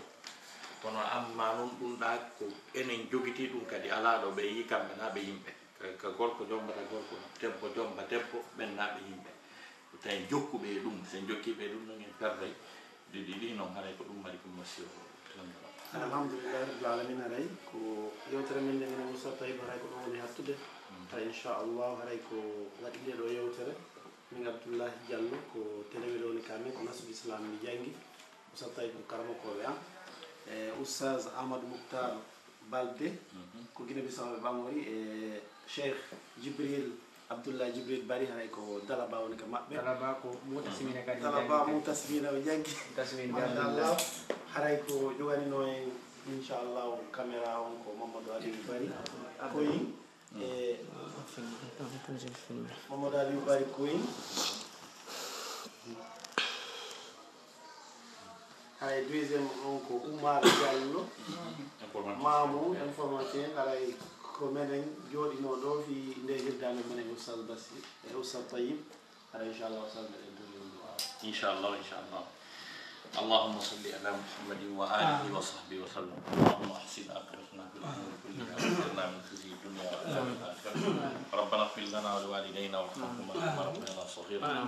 Kono amma noon ɗum ɗa ko enen jogitii ɗum kadi alaa ɗo ɓe yii kamɓe na ɓe yimɓe. Ka, ka gorko jombata gorko, debbo jomba debbo, ɓen na ɓe yimɓe. Tawi jokkuɓe e ɗum, sen jokkiiɓe e ɗum, non en perday ɗiɗi ɗi, non haray ko ɗum mari ko masiyo. Alhamdulillahi rabbil alamin, haray ko yewtere men nde minen Moussa Taïb, haray ko ɗum woni hattude. Tawi inchallah haray ko waɗi nde ɗo yewtere. Min Abdoullahi Diallo, ko télé welo woni ka men, ko Nasrul Islam mi janngi. Oustaz Taïb ko karamokooɓe am. E Oustaz Amadou Moukhtar Balde, ko Guinée Bissau ɓe ɓamori, e Cheikh Djibril, Abdoullah Djibril Bari, haray ko Dalaba woni ka maɓɓe. Dalaba ko Mutasimina kadi. Dalaba janngi. Mutasimina o janngi. Mutasimina. Machallah. Haray ko joganino en, inchallah, caméra on ko Mamadou Aliou Bari. Koyin. E Mamadou Aliou Bari Koyin. Haray Deuxième on ko Oumar Diallo, Mamoun informaticien, haray ko menen jooɗinoo ɗo fii nde hirdaande men e Oustaz Bassi e Oustaz Tayyib. Haray inchallah Oustaz meɗen tolni ɗum ɗo. Inchallah, inchallah. اللهم صل على محمد وآله وصحبه وسلم. اللهم أحسن عاقبتنا في الأمور كلها وأجرنا من خزي الدنيا وعذاب الآخرة. ربنا اغفر لنا ولوالدينا وارحمهما كما ربيانا صغيرا.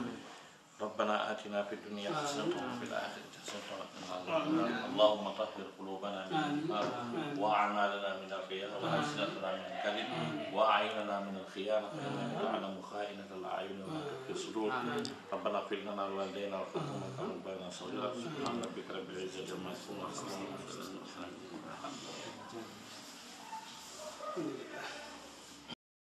ربنا آتنا في الدنيا حسنة وفي الآخرة حسنة وقنا عذاب النار. اللهم طهر قلوبنا من النفاق وأعمالنا من الرياء وألسنتنا من الكذب وأعيننا من الخيانة فإنك تعلم خائنة الأعين وما تخفي الصدور. ربنا اغفر لنا ولوالدينا وارحمهما كما ربيانا صغيرا. سبحان ربك رب العزة عما يصفون وسلام على المرسلين والحمد لله.